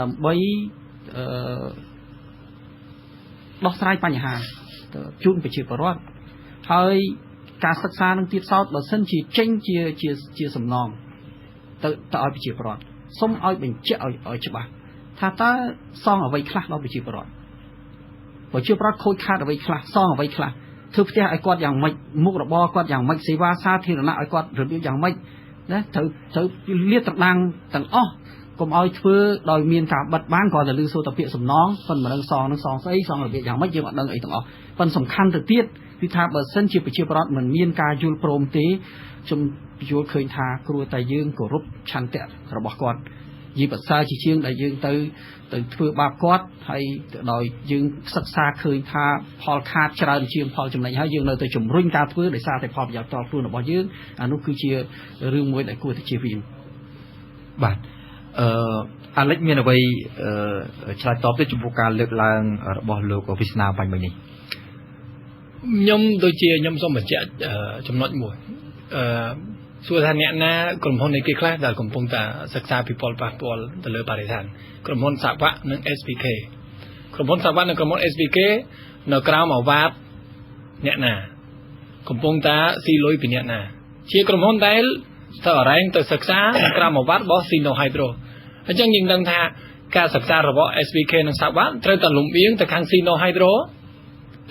ដើម្បីដោះស្រាយបញ្ហាជូនប្រជាពលរដ្ឋហើយការសិក្សានឹងទៀតសោតបើសិនជាចេញជាសំណងទៅឲ្យប្រជាពលរដ្ឋសូមឲ្យបញ្ជាក់ឲ្យច្បាស់ថាតើសងអ្វីខ្លះដល់ប្រជាពលរដ្ឋប្រជាពលរដ្ឋខូចខាតអ្វីខ្លះសងអ្វីខ្លះធ្វើផ្ទះឲ្យគាត់យ៉ាងម៉េចមុខរបរគាត់យ៉ាងម៉េចសេវាសាធារណៈឲ្យគាត់របៀបយ៉ាងម៉េចណាត្រូវលាតត្រដាងទាំងអស់កុំឲ្យធ្វើដោយមានការបិទបានគ្រាន់តែឮសូរតែពាក្យសំណងប៉ុន្តែមិនដឹងសងនឹងសងស្អីសងរបៀបយ៉ាងម៉េចយើងអត់ដឹងអីទាំងអស់ប៉ុន្តែសំខាន់ទៅទៀតគឺថាបើសិនជាប្រជាពលរដ្ឋមិនមានការយល់ព្រមទេខ្ញុំយល់ឃើញថាគ្រួតែយើងគោរពឆន្ទៈរបស់គាត់យីប្រសើរជាជាងដែលយើងទៅធ្វើបាបគាត់ហើយដោយយើងសិក្សាឃើញថាផលខាតច្រើនជាងផលចំណេញហើយយើងនៅតែជំរុញការធ្វើដោយសារតែផលប្រយោជន៍ផ្ទាល់ខ្លួនរបស់យើងអានោះគឺជារឿងមួយដែលគួរតែជៀសវាងបាទអាលិចមានអ្វីឆ្លើយតបទេចំពោះការលើកឡើងរបស់លោកវិស្នាបាញ់មិញនេះខ្ញុំដូចជាខ្ញុំសូមបញ្ជាក់ចំណុចមួយសួរថាអ្នកណាក្រុមហ៊ុននៃគេខ្លះដែលកំពុងតែសិក្សាពីផលប៉ះពាល់ទៅលើបរិស្ថានក្រុមហ៊ុនសាវៈនិង SPK ក្រុមហ៊ុនសាវៈនិងក្រុមហ៊ុន SPK នៅក្រោមអាវ៉ាតអ្នកណាកំពុងតែស៊ីលុយពីអ្នកណាជាក្រុមហ៊ុនដែលទៅអរ៉ែងទៅសិក្សានៅក្រោមអាវ៉ាតរបស់ Sino Hydro អញ្ចឹងយើងដឹងថាការសិក្សារបស់ SPK និងសាវៈត្រូវតែលំអៀងទៅខាង Sino Hydro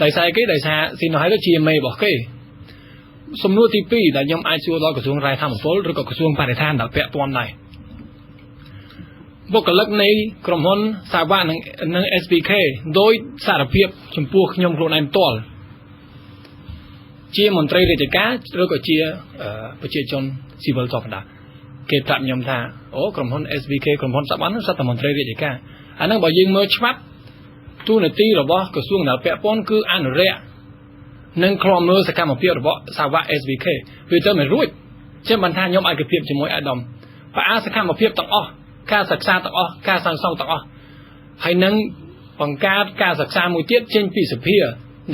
ដោយសារគេដោយសារ Sino Hydro ជាមេរបស់គេសំណួរទី2ដែលខ្ញុំអាចសួរដល់ក្រសួងរ៉ែធម្មពលឬក៏ក្រសួងបរិស្ថានដែលពាក់ព័ន្ធដែរបុគ្គលិកនៃក្រុមហ៊ុនសាវៈនិង SPK ដោយសារភាពចំពោះខ្ញុំខ្លួនឯងផ្ទាល់ជាមន្ត្រីរាជការឬក៏ជាប្រជាជនស៊ីវិលធម្មតាគេប្រាប់ខ្ញុំថាអូក្រុមហ៊ុន SPK ក្រុមហ៊ុនសាវៈនោះសុទ្ធតែមន្ត្រីរាជការអាហ្នឹងបើយើងមើលច្បាប់តួនាទីរបស់ក្រសួងដែលពាក់ព័ន្ធគឺអនុរិយនិងឃ្លាំមើលសកម្មភាពរបស់សាវៈ SVK វាទៅមិនរួចចឹងបានថាខ្ញុំឯកភាពជាមួយអាដាមផ្អាកសកម្មភាពទាំងអស់ការសិក្សាទាំងអស់ការសាងសង់ទាំងអស់ហើយនឹងបង្កើតការសិក្សាមួយទៀតចេញពីសភា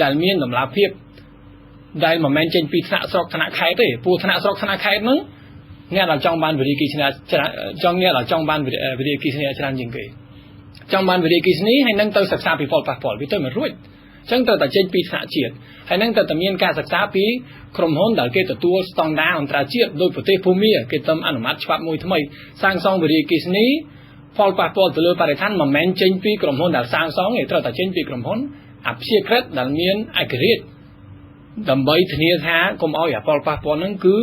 ដែលមានតម្លាភាពដែលមិនមែនចេញពីថ្នាក់ស្រុកថ្នាក់ខេត្តទេព្រោះថ្នាក់ស្រុកថ្នាក់ខេត្តហ្នឹងអ្នកដែលចង់បានវិរិយគិសនាចង់អ្នកដែលចង់បានវិរិយគិសនាច្រើនជាងគេចង់បានវិរិយគិសនីហើយនឹងទៅសិក្សាពីផលប៉ះពាល់វាទៅមិនរួច អញ្ចឹងត្រូវតែចេញពីថ្នាក់ជាតិហើយនឹងត្រូវតែមានការសិក្សាពីក្រុមហ៊ុនដែលគេទទួលស្តង់ដារអន្តរជាតិដោយប្រទេសភូមាគេទំអនុម័តច្បាប់មួយថ្មីសាងសង់វិរិយអគ្គិសនីផលប៉ះពាល់ទៅលើបរិស្ថានមិនមែនចេញពីក្រុមហ៊ុនដែលសាងសង់ទេត្រូវតែចេញពីក្រុមហ៊ុនអព្យាក្រឹតដែលមានឯករាជ្យដើម្បីធានាថាកុំឲ្យផលប៉ះពាល់ហ្នឹងគឺ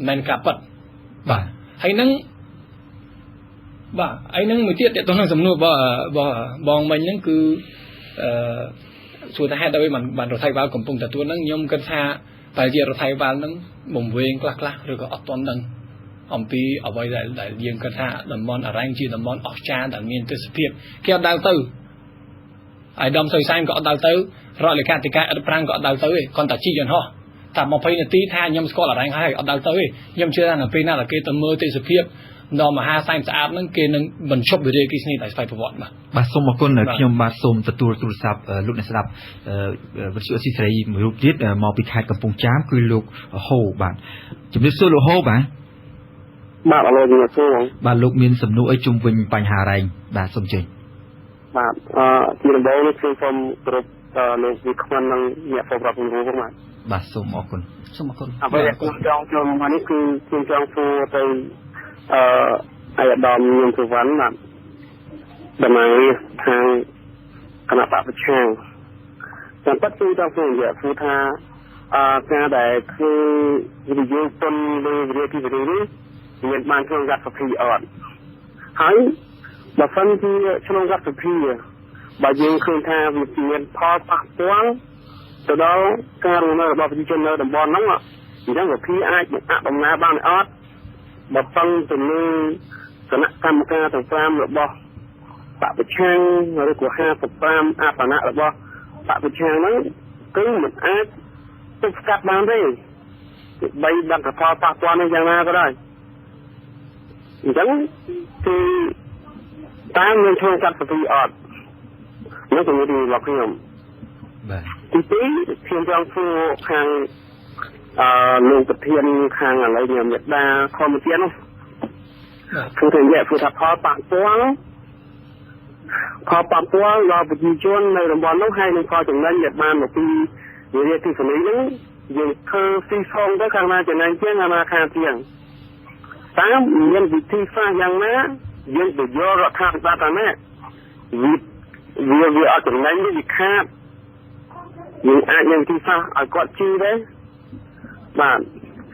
មិនការពិតបាទហើយនឹងបាទហើយនឹងមួយទៀតតទៅនឹងសំណួររបស់បងមិញហ្នឹងគឺសួរថាហេតុអ្វីបានរដ្ឋាភិបាលកំពុងទទួលហ្នឹងខ្ញុំគិតថាតែជារដ្ឋាភិបាលហ្នឹងបំវែងខ្លះៗឬក៏អត់ទាន់ដឹងអំពីអ្វីដែលយើងគិតថាតំបន់អរ៉ែងជាតំបន់អស្ចារ្យដែលមានទេសភាពគេអត់ដើរទៅអាយដាមសុយសែនក៏អត់ដើរទៅរដ្ឋលេខាធិការអិតប្រាំងក៏អត់ដើរទៅទេគ្រាន់តែជីកយន្តហោះតែ20នាទីថាខ្ញុំស្គាល់អរ៉ែងហើយអត់ដើរទៅទេខ្ញុំជឿថានៅពេលណាដែលគេទៅមើលទេសភាពដល់មហាសែនស្អាតហ្នឹងគេនឹងបញ្ឈប់វិរិយអគ្គិសនីដោយស្វ័យប្រវត្តិបាទបាទសូមអរគុណខ្ញុំបាទសូមទទួលទូរស័ព្ទលោកអ្នកស្ដាប់វិទ្យុអស៊ីសេរីមួយរូបទៀតមកពីខេត្តកំពង់ចាមគឺលោកហូបាទជំរាបសួរលោកហូបាទបាទអរគុណសួរបាទលោកមានសំណួរអីជុំវិញបញ្ហារ៉ែងបាទសូមជើញបាទជាដំបូងនេះខ្ញុំសូមគោរពលោកវិក្មិននិងអ្នកពលរដ្ឋរួមផងបាទបាទសូមអរគុណសូមអរគុណអ្វីដែលខ្ញុំចង់ចូលមកនេះគឺខ្ញុំចង់សួរទៅអាយដាមញឹមសុវណ្ណបាទតំណាងរាស្ត្រខាងគណៈបក្សប្រឆាំងតាមពិតគឺចង់សួរនិយាយសួរថាការដែលធ្វើវិនិយោគទុនលើវិរិយអគ្គិសនីនេះមានបានក្នុងរដ្ឋសភាអត់ហើយបើសិនជាក្នុងរដ្ឋសភាបើយើងឃើញថាវាមានផលប៉ះពាល់ទៅដល់ការរស់នៅរបស់ប្រជាជននៅតំបន់ហ្នឹងអញ្ចឹងសភាអាចអដំណើរបានអត់បើពឹងទៅលើគណៈកម្មការទាំង5របស់បក្សប្រឆាំងឬក៏55អបណៈរបស់បក្សប្រឆាំងហ្នឹងគឺមិនអាចទប់ស្កាត់បានទេបីដឹងថាផលប៉ះពាល់នេះយ៉ាងណាក៏ដោយអញ្ចឹងគឺតាមមានក្នុងកាត់សភាអត់នេះជារឿងរបស់ខ្ញុំបាទទី2ខ្ញុំចង់សួរខាងលោកប្រធានខាងឥឡូវខ្ញុំមេដាធម្មជាតិនោះគឺថានិយាយគឺថាផលប៉ះពាល់ដល់ប្រជាជននៅតំបន់នោះហើយនឹងផលចំណេញដែលបានមកពីវិរិយអគ្គិសនីហ្នឹងយើងធ្វើស៊ីសងទៅខាងណាចំណេញជាងខាងណាខាតជាងតាមមានវិធីសាស្ត្រយ៉ាងណាយើងទៅយករដ្ឋាភិបាលតាណាវាអត់ចំណេញទេវាខាតយើងអាចមានវិធីសាស្ត្រឲ្យគាត់ជឿទេបាទ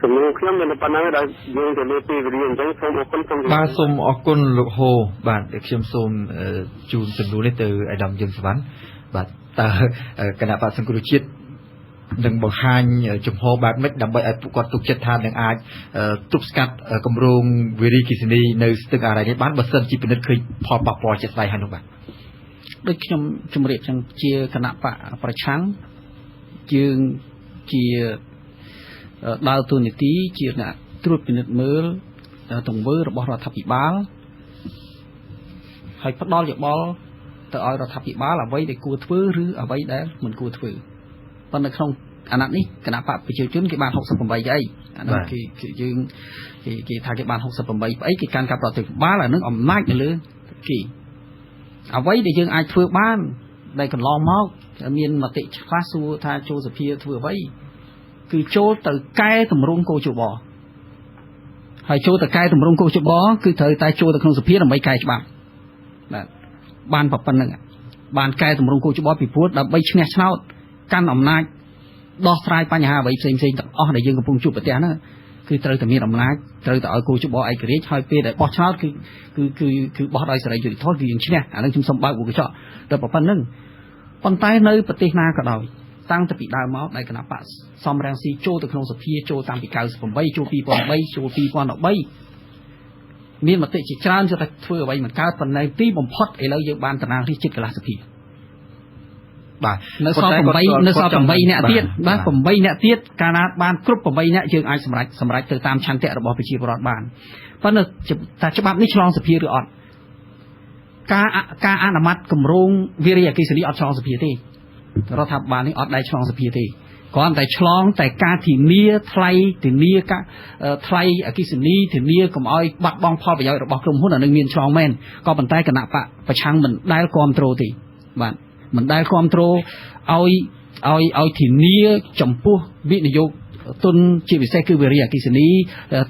សំណួរខ្ញុំមានតែប៉ុណ្្នឹងដែលយើងទៅលើពេលវេលាអញ្ចឹងសូមអរគុណសូមបាទសូមអរគុណលោកហូបាទខ្ញុំសូមជូនសំណួរនេះទៅអាដាមយឹមសវណ្ណបាទតើគណៈបក្សសង្គ្រោះជាតិនឹងបង្ហាញជំហរបែបម៉េចដើម្បីឲ្យពួកគាត់ទុកចិត្តថានឹងអាចទប់ស្កាត់គម្រោងវិរិយអគ្គិសនីនៅស្ទឹងអារ៉ែងនេះបានបើសិនជាពិនិត្យឃើញផលប៉ះពាល់ជាក់ស្ដែងហើយនោះបាទដូចខ្ញុំជម្រាបចឹងជាគណៈបក្សប្រឆាំងយើងជាដើរតួនាទីជាអ្នកត្រួតពិនិត្យមើលទង្វើរបស់រដ្ឋាភិបាលហើយផ្ដល់យោបល់ទៅឲ្យរដ្ឋាភិបាលអ្វីដែលគួរធ្វើឬអ្វីដែលមិនគួរធ្វើប៉ុន្តែក្នុងអាណត្តិនេះគណៈបក្សប្រជាជនគេបាន68អីអានោះគេយើងគេថាគេបាន68ស្អីគេកាន់កាប់រដ្ឋាភិបាលអានឹងអំណាចនៅលើគេអ្វីដែលយើងអាចធ្វើបានដែលកន្លងមកមានមតិខ្លះសួរថាចូលសភាធ្វើអ្វីគឺចូលទៅកែតម្រង់គោជបហើយចូលទៅកែតម្រង់គោជបគឺត្រូវតែចូលទៅក្នុងសភាដើម្បីកែច្បាប់បាទបានប៉ុណ្្នឹងបានកែតម្រង់គោជបពីព្រោះដើម្បីឈ្នះឆ្នោតកាន់អំណាចដោះស្រាយបញ្ហាអ្វីផ្សេងៗទាំងអស់ដែលយើងកំពុងជួបប្រទះហ្នឹងគឺត្រូវតែមានអំណាចត្រូវតែឲ្យគោជបឯករាជ្យហើយពេលដែលបោះឆ្នោតគឺគឺគឺគឺបោះដោយសេរីយុត្តិធម៌គឺយើងឈ្នះអានឹងខ្ញុំសូមបើកកញ្ចក់តែប៉ុណ្្នឹងប៉ុន្តែនៅប្រទេសណាក៏ដោយតាំងតែពីដើមមកដែលគណៈបក្សសំរងស៊ីចូលទៅក្នុងសភាចូលតាំងពី98ចូល2003ចូល2013មានមតិជាច្រើនថាធ្វើអ្វីមិនកើតប៉ុន្តែទីបំផុតឥឡូវយើងបានតំណាងរាស្ត្រជិតកន្លះសភាបាទនៅសល់8នៅសល់8អ្នកទៀតបាទ8អ្នកទៀតកាលណាបានគ្រប់8អ្នកយើងអាចសម្រេចទៅតាមឆន្ទៈរបស់ប្រជាពលរដ្ឋបានប៉ុន្តែថាច្បាប់នេះឆ្លងសភាឬអត់ការអនុម័តគម្រោងវិរិយអគ្គិសនីអត់ឆ្លងសភាទេរដ្ឋាភិបាលនេះអត់ដែលឆ្លងសភាទេគ្រាន់តែឆ្លងតែការធានាថ្លៃធានាការថ្លៃអគ្គិសនីធានាកុំឲ្យបាត់បង់ផលប្រយោជន៍របស់ក្រុមហ៊ុនអានឹងមានឆ្លងមែនក៏ប៉ុន្តែគណៈបក្សប្រឆាំងមិនដែលគ្រប់គ្រងទេបាទ មិនដែលគ្រប់គ្រងឲ្យធានាចំពោះវិនិយោគទុនជាពិសេសគឺវិរិយអគ្គិសនី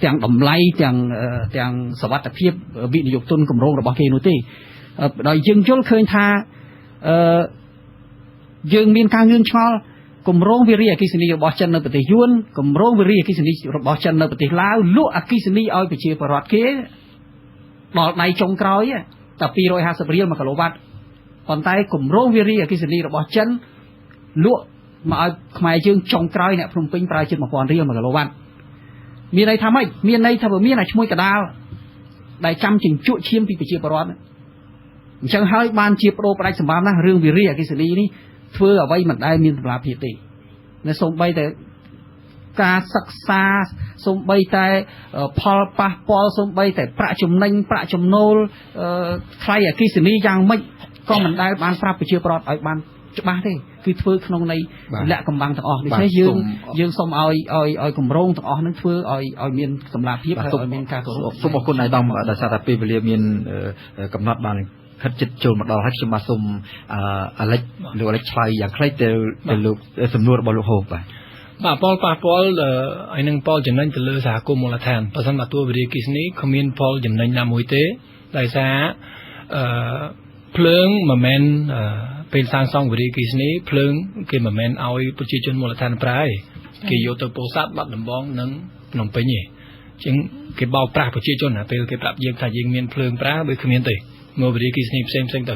ទាំងតម្លៃទាំងសវត្ថភាពវិនិយោគទុនគម្រោងរបស់គេនោះទេដោយយើងយល់ឃើញថាយើងមានការងឿងឆ្ងល់គម្រោងវិរិយអគ្គិសនីរបស់ចិននៅប្រទេសយួនគម្រោងវិរិយអគ្គិសនីរបស់ចិននៅប្រទេសឡាវលក់អគ្គិសនីឲ្យប្រជាពលរដ្ឋគេដល់ដៃចុងក្រោយតែ250រៀល1គីឡូវ៉ាត់ប៉ុន្តែគម្រោងវិរិយអគ្គិសនីរបស់ចិនលក់មកឲ្យខ្មែរយើងចុងក្រោយអ្នកភ្នំពេញប្រើជិត1000រៀល1គីឡូវ៉ាត់មានន័យថាម៉េចមានន័យថាវាមានអាឈ្មោះកដាលដែលចាំជញ្ជក់ឈាមពីប្រជាពលរដ្ឋអញ្ចឹងហើយបានជាបដូរផ្ដាច់សម្បានណាស់រឿងវិរិយអគ្គិសនីនេះធ្វើអ្វីមិនដែលមានតម្លាភាពទេនៅសូម្បីតែការសិក្សាសូម្បីតែផលប៉ះពាល់សូម្បីតែប្រាក់ចំណេញប្រាក់ចំណូលថ្លៃអគ្គិសនីយ៉ាងម៉េចក៏មិនដែលបានប្រាប់ប្រជាពលរដ្ឋឲ្យបានច្បាស់ទេគឺធ្វើក្នុងន័យលាក់កំបាំងទាំងអស់ដូច្នេះយើងសូមឲ្យគម្រោងទាំងអស់នឹងធ្វើឲ្យមានតម្លាភាពហើយឲ្យមានការគោរពសូមអរគុណអាយដាមដោយសារតែពេលវេលាមានកំណត់បានខិតជិតចូលមកដល់ហើយខ្ញុំបាទសូមអាលិចលោកអាលិចឆ្លើយយ៉ាងខ្លីទៅលោកសំណួររបស់លោកហូបបាទបាទផលប៉ះពាល់ហើយនឹងផលចំណេញទៅលើសហគមន៍មូលដ្ឋានបើសិនបើតួវិរិយអគ្គិសនីគ្មានផលចំណេញណាមួយទេដោយសារភ្លើងមិនមែនពេលសាងសង់វិរិយអគ្គិសនីភ្លើងគេមិនមែនឲ្យប្រជាជនមូលដ្ឋានប្រើទេគេយកទៅពោធិ៍សាត់បាត់ដំបងនិងភ្នំពេញទេជាងគេបោកប្រាស់ប្រជាជនណាពេលគេប្រាប់យើងថាយើងមានភ្លើងប្រើបើគ្មានទេមកវិរិយអគ្គិសនីផ្សេងទៅ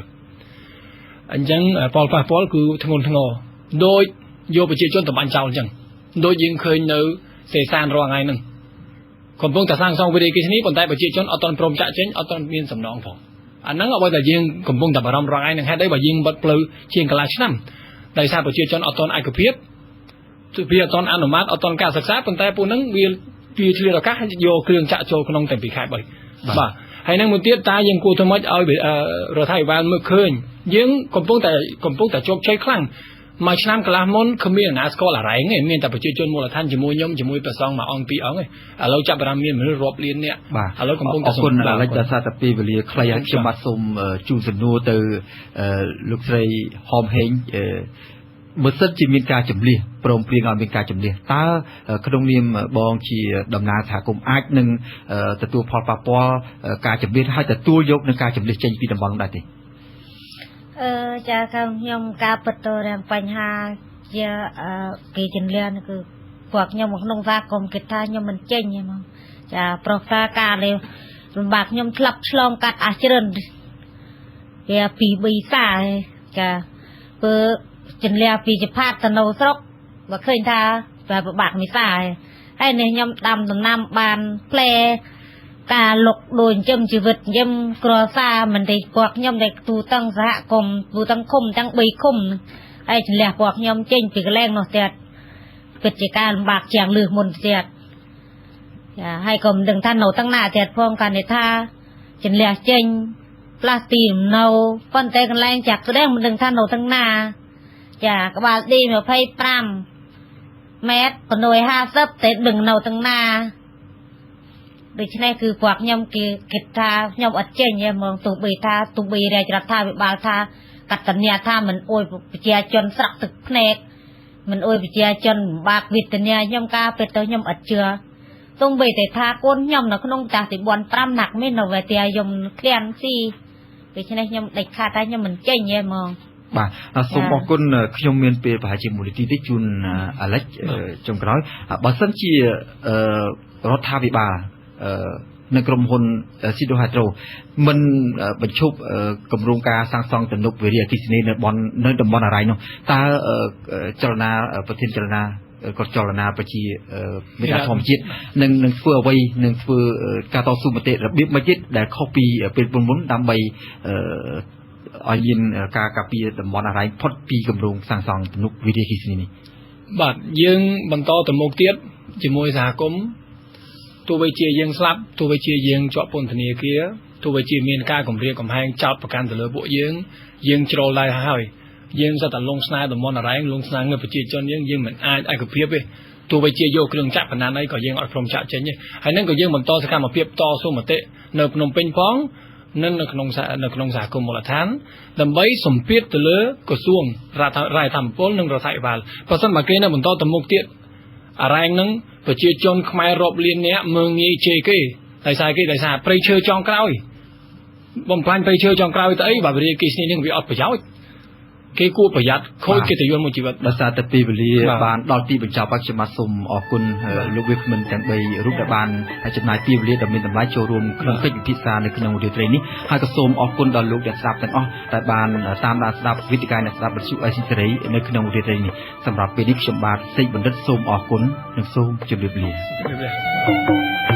អញ្ចឹងផលប៉ះពាល់គឺធ្ងន់ធ្ងរដោយយកប្រជាជនទៅបាញ់ចោលអញ្ចឹងដូចយើងឃើញនៅសេសានរាល់ថ្ងៃហ្នឹងកំពុងតែសាងសង់វិរិយអគ្គិសនីប៉ុន្តែប្រជាជនអត់ទាន់ព្រមចាក់ចេញអត់ទាន់មានសំណងផងអាហ្នឹងអ្វីដែលយើងកំពុងតែបារម្ភរាល់ថ្ងៃហ្នឹងហេតុអីបើយើងបិទផ្លូវជាងកន្លះឆ្នាំដោយសារប្រជាជនអត់ទាន់ឯកភាពវាអត់ទាន់អនុម័តអត់ទាន់ការសិក្សាប៉ុន្តែពួកហ្នឹងវាឆ្លៀតឱកាសយកគ្រឿងចាក់ចូលក្នុងតាំងពីខែ3បាទហើយនឹងមួយទៀតតើយើងគួរធ្វើម៉េចឲ្យរដ្ឋាភិបាលមើលឃើញយើងកំពុងតែជោគជ័យខ្លាំងមួយឆ្នាំកន្លះមុនគ្មានអ្នកណាស្គាល់អារ៉ែងទេមានតែប្រជាជនមូលដ្ឋានជាមួយខ្ញុំជាមួយព្រះសង្ឃមួយអង្គពីរអង្គទេឥឡូវចាប់ផ្ដើមមានមនុស្សរាប់លាននាក់ឥឡូវកំពុងតែអរគុណអាលិចដោយសារតែពេលវេលាខ្លីហើយខ្ញុំបាទសូមជូនសំណួរទៅលោកស្រីហមហេងបើសិនជាមានការជំលះព្រមព្រៀងឲ្យមានការជំលះតើក្នុងនាមបងជាតំណាងសហគមន៍អាចនឹងទទួលផលប៉ះពាល់ការជំលះហើយទទួលយកនឹងការជំលះចេញពីតំបន់នោះដែរទេចាខ្ញុំការពិតទៅរឿងបញ្ហាជាគេជំលះនេះគឺពួកខ្ញុំក្នុងសហគមន៍គិតថាខ្ញុំមិនចេញទេហ្មងចាប្រុសថាការនេះលំបាកខ្ញុំធ្លាប់ឆ្លងកាត់អាជ្រិនវា2 3សាចាពើជំលះពីចផាតទៅនៅស្រុកបើឃើញថាពិបាកមិនសាហើយនេះខ្ញុំដាំដំណាំបានផ្លែការលុកដូចចិញ្ចឹមជីវិតចិញ្ចឹមគ្រួសារមិនទេពួកខ្ញុំដែលទូទាំងសហគមន៍ទូទាំងឃុំទាំង3ឃុំហើយជំលះពួកខ្ញុំចេញពីកន្លែងនោះទៀតពិតជាការលំបាកជាងលឺមុនទៀតចាហើយក៏មិនដឹងថានៅទាំងណាទៀតផងកាលនេះថាជំលះចេញផ្លាស់ទីលំនៅប៉ុន្តែកន្លែងចាក់ស្ដែងមិនដឹងថានៅទាំងណាចាក្បាលឌី25ម៉ែត្រ650តែដឹងនៅទាំងណាដូច្នេះគឺពួកខ្ញុំគេគិតថាខ្ញុំអត់ចេញទេហ្មងទោះបីថាទោះបីរាជរដ្ឋាភិបាលថាកតញ្ញាថាមិនអួយប្រជាជនស្រក់ទឹកភ្នែកមិនអួយប្រជាជនលំបាកវេទនាខ្ញុំការពេលទៅខ្ញុំអត់ជឿទោះបីតែថាកូនខ្ញុំនៅក្នុងតាទី4 5ណាក់មាននៅវេទនាខ្ញុំឃ្លានស៊ីដូច្នេះខ្ញុំដាច់ខាតថាខ្ញុំមិនចេញទេហ្មងបាទសូមអរគុណខ្ញុំមានពេលប្រហែលជាមួយនាទីទេជូនអាលិចចុងក្រោយបើសិនជារដ្ឋាភិបាលនៅក្រុមហ៊ុនស៊ីដូហាត្រូមិនបញ្ឈប់គម្រោងការសាងសង់ទំនប់វារីអគ្គិសនីនៅតំបន់អារ៉ៃនោះតើចលនាប្រធានចលនាក៏ចលនាប្រជាមេដាធម្មជាតិនឹងធ្វើអ្វីនឹងធ្វើការតស៊ូមតិរបៀបមួយទៀតដែលខុសពីពេលមុនដើម្បីឲ្យមានការការពារតំបន់អារ៉ែងផុតពីគម្រោងសាងសង់ទំនប់វារីអគ្គិសនីនេះបាទយើងបន្តទៅមុខទៀតជាមួយសហគមន៍ទោះបីជាយើងស្លាប់ទោះបីជាយើងជាប់ពន្ធនាគារទោះបីជាមានការគំរាមកំហែងចោទប្រកាន់ទៅលើពួកយើងយើងជ្រុលដែរហើយយើងសិតតែលងស្នេហ៍តំបន់អារ៉ែងលងស្នេហ៍ងើបប្រជាជនយើងមិនអាចឯកភាពទេទោះបីជាយកគ្រឿងចាក់បណ្ណាអីក៏យើងអត់ព្រមចាក់ចេញទេហើយនឹងក៏យើងបន្តសកម្មភាពតស៊ូមតិនៅភ្នំពេញផង និងនៅក្នុងសហគមន៍មូលដ្ឋាន ដើម្បីសម្ពាធទៅលើក្រសួងរ៉ែធម្មពលនិងរដ្ឋាភិបាល។ បើសិនបើគេនៅបន្តទៅមុខទៀត អារ៉ែងហ្នឹងប្រជាជនខ្មែររាប់លានអ្នកមើងងាយជេរគេ ដោយសារគេដោយសារព្រៃឈើចុងក្រោយ បំផ្លាញព្រៃឈើចុងក្រោយទៅអី បើវិរិយអគ្គិសនីនេះវាអត់ប្រយោជន៍ គេគួរប្រយ័ត្នខូចកិត្តិយសមួយជីវិត។ ដោយសារតែពេលវេលាបានដល់ទីបញ្ចប់ហើយ ខ្ញុំបាទសូមអរគុណលោកវាគ្មិនទាំង3រូប ដែលបានចំណាយពេលវេលាដ៏មានតម្លៃចូលរួមក្នុងកិច្ចពិភាក្សានៅក្នុងរាត្រីនេះ ហើយក៏សូមអរគុណដល់លោកអ្នកស្ដាប់ទាំងអស់ ដែលបានតាមដានស្ដាប់វិទ្យាអ្នកស្ដាប់វិទ្យុអេស៊ីសេរីនៅក្នុងរាត្រីនេះ។ សម្រាប់ពេលនេះ ខ្ញុំបាទសេកបណ្ឌិតសូមអរគុណ និងសូមជម្រាបលា។